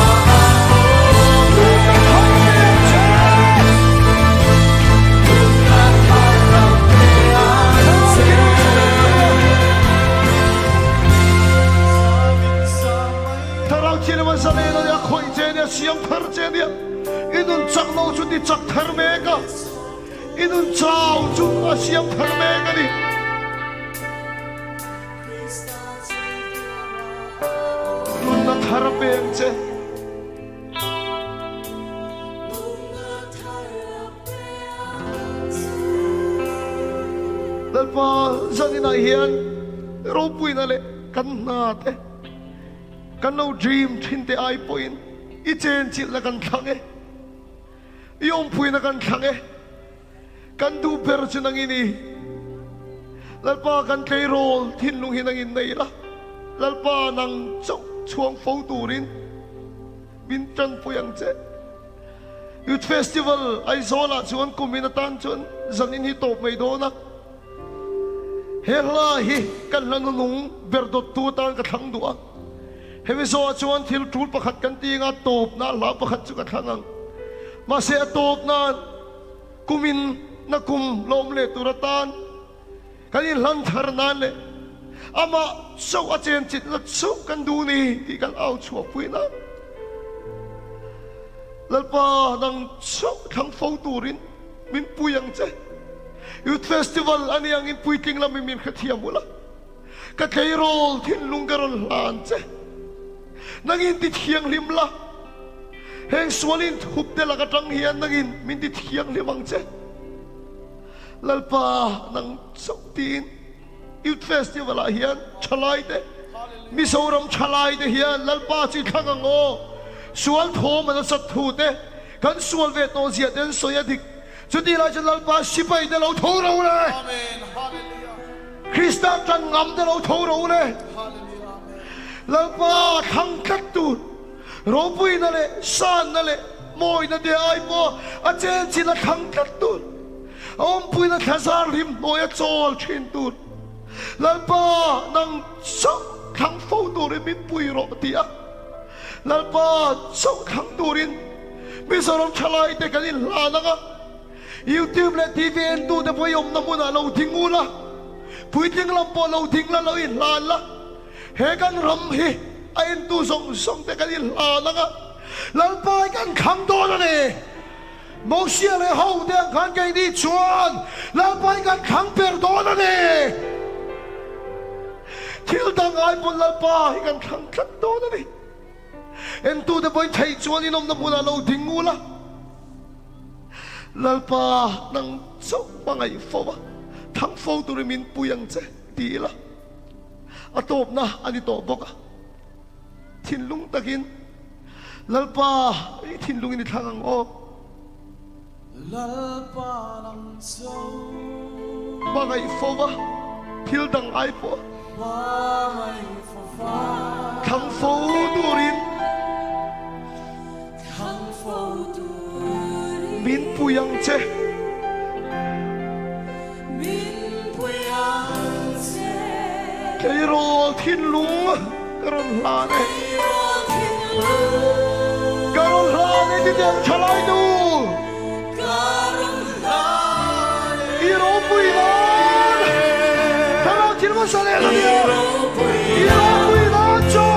[SPEAKER 3] Thlarau Thianghlim a zalen a nia, khawih che a nia, siam thar che a nia, i nun chak lo chu ti chak thar mek a, i nun chau chu a siam thar mek a ni. Nunna thar a peng che. Lalpa zaninah hian ropuina leh kan hna te, kan lo dream thin te ai pawhin i chenchilhna kan thlang e, i awmpuina kan thlang e. Kan duh ber chu nang i ni. Lalpa kan tleirawl thinlung hi nang in nei la, Lalpa nang chauh chhuang fo turin min tanpui ang che. Youth Festival Aizawlah chuan kumin atan chuan zanin hi tawp mai dawn a, he hla hi kan hla nunung ber dawttu atan ka thlang duh a. Hemi zawhah chuan thil tul pakhat kan ti anga tawpna hla pakhat chu ka thlang ang. Mahse a tawp nan Kumin na kum lawm leh tur atan kan inhlan thar nan leh amah chauh a chenchitna chauh kan duh ni tih kan au chhuahpui nan Lalpa nang chauh thlang fo turin min pui ang che. Youth Festival a ni angin puitling lamin min hrethiam ula, ka tleirawl thinlung ka rawn hlan che. Nangin ti thianghlim la. Heng sualin thup te lak atang hian nangin min ti thianghlim ang che. Lalpa nang chauh tiin Youth Festival ah hian thalai te, Mizoram thalai te hian Lalpa chu i thlang ang aw. Sual thawm a nasat thu te, kan sual ve tawh zia te an sawi a dik. Chutih lai chuan Lalpa sipai te lo tho ro le. Krista tan ngam te lo tho ro le. Lalpa thlang tlat tur. Ropuina leh sanna leh mawina te ai pawh a chenchin a thlang tlat tur, a awmpuina thlazar hlim hnuai a chawl thin tur, Lalpa nang chauh thlang fo turin min pui rawh ti a, Lalpa chauh thlang turin Mizoram thalai te kan inhlan ang a, YouTube leh TV entute pawh i awmna hmunah lo ding ula, puitling lam pawh lo ding la lo inhlan la. He kan ram hi a entu zawng zawng te kan inhlan ang a, Lalpa hi kan thlang dawn a ni. Mosia leh ho te ang khan keini chuan Lalpa hi kan thlang ber dawn a ni. Thil dang ai pawn Lalpa hi kan thlang tlat dawn a ni. Entu te pawhin theih chuan inawmna hmunah lo ding ula, Lalpa nang chauh hmangaih fo a, thlang fo turin min pui ang che ti ila. A tawpna a ni tawh bawk a, thinlung takin Lalpa i thinlungin i thlang ang aw.
[SPEAKER 4] Lalpa nang cho.
[SPEAKER 3] Hmangaih fo va, thil dang ai pawh. Thlang fo turin. Min pui ang che. Tleirawl thinlung ka rawn hlan e. Ka rawn hlan e titiang thalai nu. I ropui nan thlarau thil hmasa leh la nia. I ropui nan chu.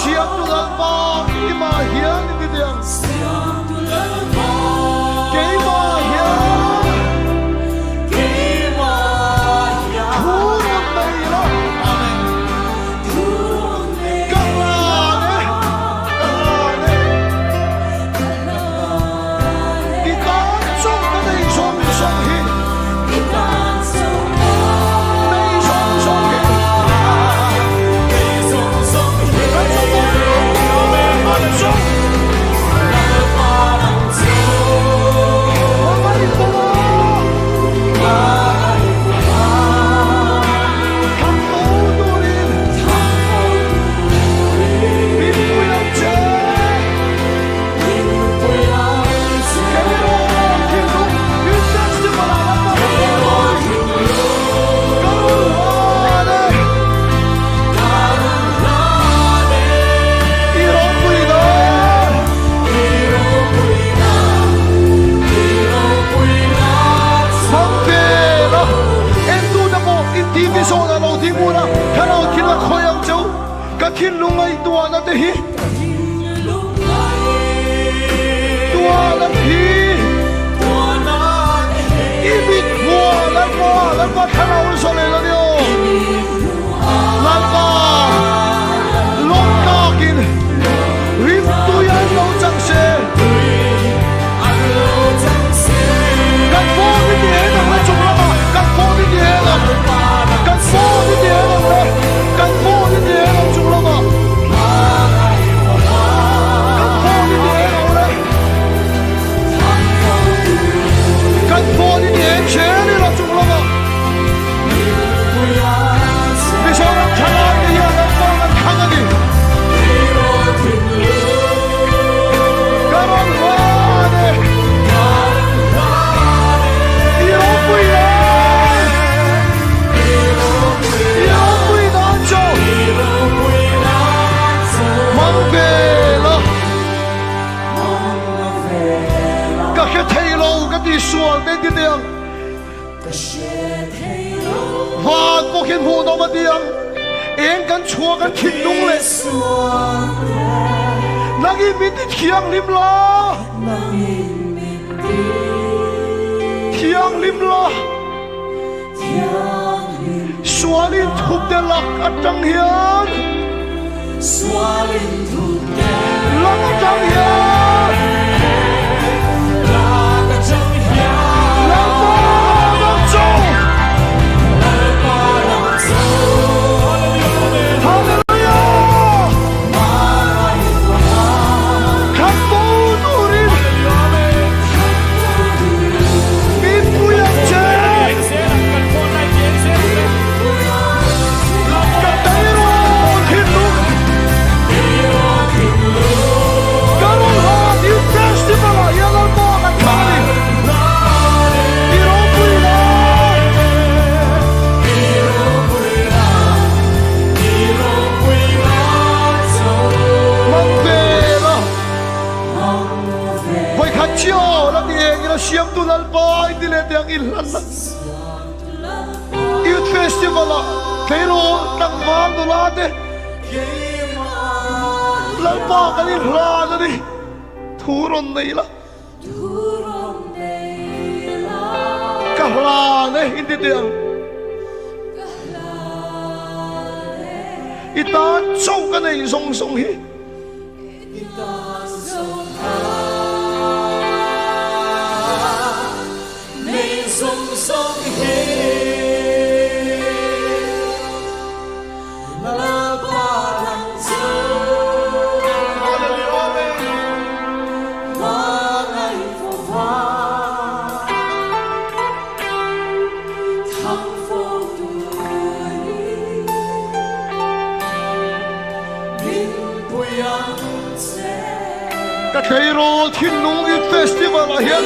[SPEAKER 3] Siamtu Lalpa keimah hian i ti diang. Keimah hian thu rawn nei la. Ka hlan e, ka hlan e. I tan chauh ka nei zawng zawng hi. Nei zawng zawng hi. Kan chawlh chauh. I ropui dawn! Hmangvela entute pawh in TV zawnah lo ding ula, thlarau thil a khawi ang cheu. Ka thinlung ngaihtuahna te hi tuahna te hi i mit hmuah Lalpa, Lalpa thlarau in saw leh la ni aw. Lalpa lawmtakin rimtui an lo chang se. Kan phone i ti hen ang le chung lamah kan phone i ti hen ang. Kan phone i ti hen ang le. Kan phone i ti hen ang chung lamah. Kan phone i ti hen ang le. Kan phone i ti hen zel ila chung lamah. Mizoram thalai te hian an phone an thlang a ni. Ka rawn hlan e. I ropui nan. I ropui nan chu. Mang vel a. Ka hre thei lo ka ti sual te ti ang. Van pawh khi hmuhnawm a ti ang. Eng kan chhuah kan thinlung leh Nangin min ti thianghlim la. Thianghlim la. Sualin thup te lak atang hian. Lak atang hian. Lalpa ram chu. Hallelujah! Khat bo turin min pui ang che. Ka tei rawn thinlung. Ka rawn. eng ila Siamtu Lalpa i ti leh teh ang inhlanna Youth Festival ah tleirawl tlangval nula te Lalpa kan inhlan a ni. Thu rawn nei la. Ka hlan e in ti teh ang. I tan chauh ka neih zawng zawng hi. Ka tleirawl thinlung Youth Festival ah hian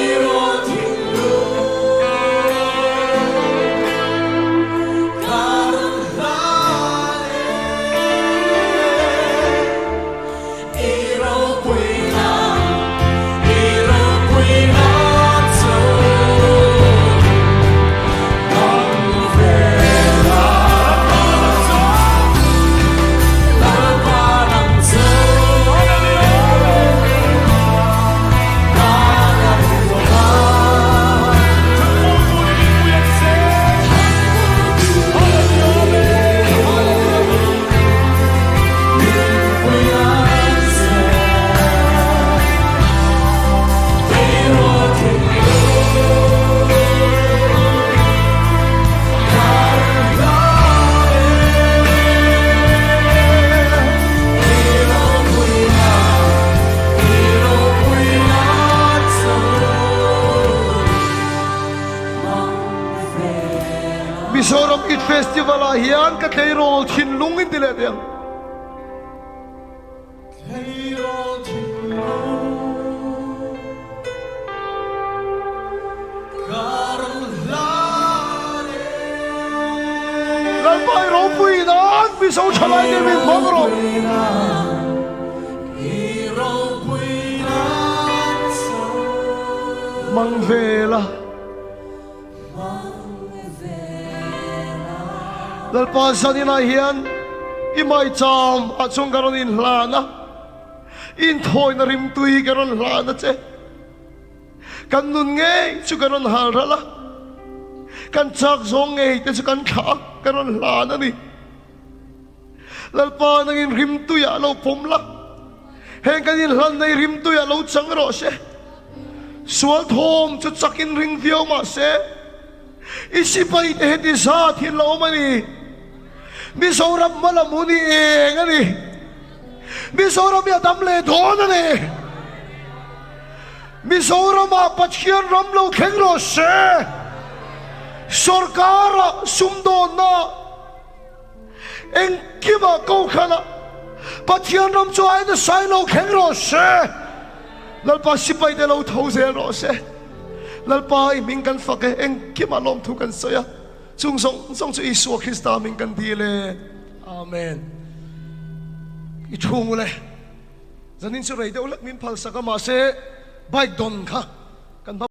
[SPEAKER 3] Mizoram Youth Festival ah hian ka tleirawl thinlung in ti leh teh ang. Lalpa i ropui nan Mizo thalai te min hmang rawh. Hmang ve la. Lalpa zaninah hian i maicham ah chuan ka rawn inhlan a, inthawina rimtui ka rawn hlan a che. Kan nun ngei chu ka rawn hal ral a, kan chak zawng ngei te chu kan thlah a, ka rawn hlan a ni. Lalpa nangin rimtuiah lo pawm la, heng kan inhlan nei rimtuiah lo chang rawh se. Sual thawm chu chakin ring viau mah se, i sipai te heti zat hi an la awm a ni. Mizoram hma lam hun hi eng a ni. Mizoram hi a dam leh dawn a ni. Mizoramah Pathian ram lo thleng rawh se. Sorkara sumdawnna Engkimah Kohhranah Pathian ram chu a en sai lo thleng rawh se. Lalpa sipai te lo tho zel rawh se. Lalpa i hming kan fak e, engkimah lawmthu kan sawi a, chung zawng zawng chu Isua Krista hming kan dil e. Amen. I thu ngu le. Zanin chu rei deuh hlek min phalsak a mahse bike dawn kha kan hma.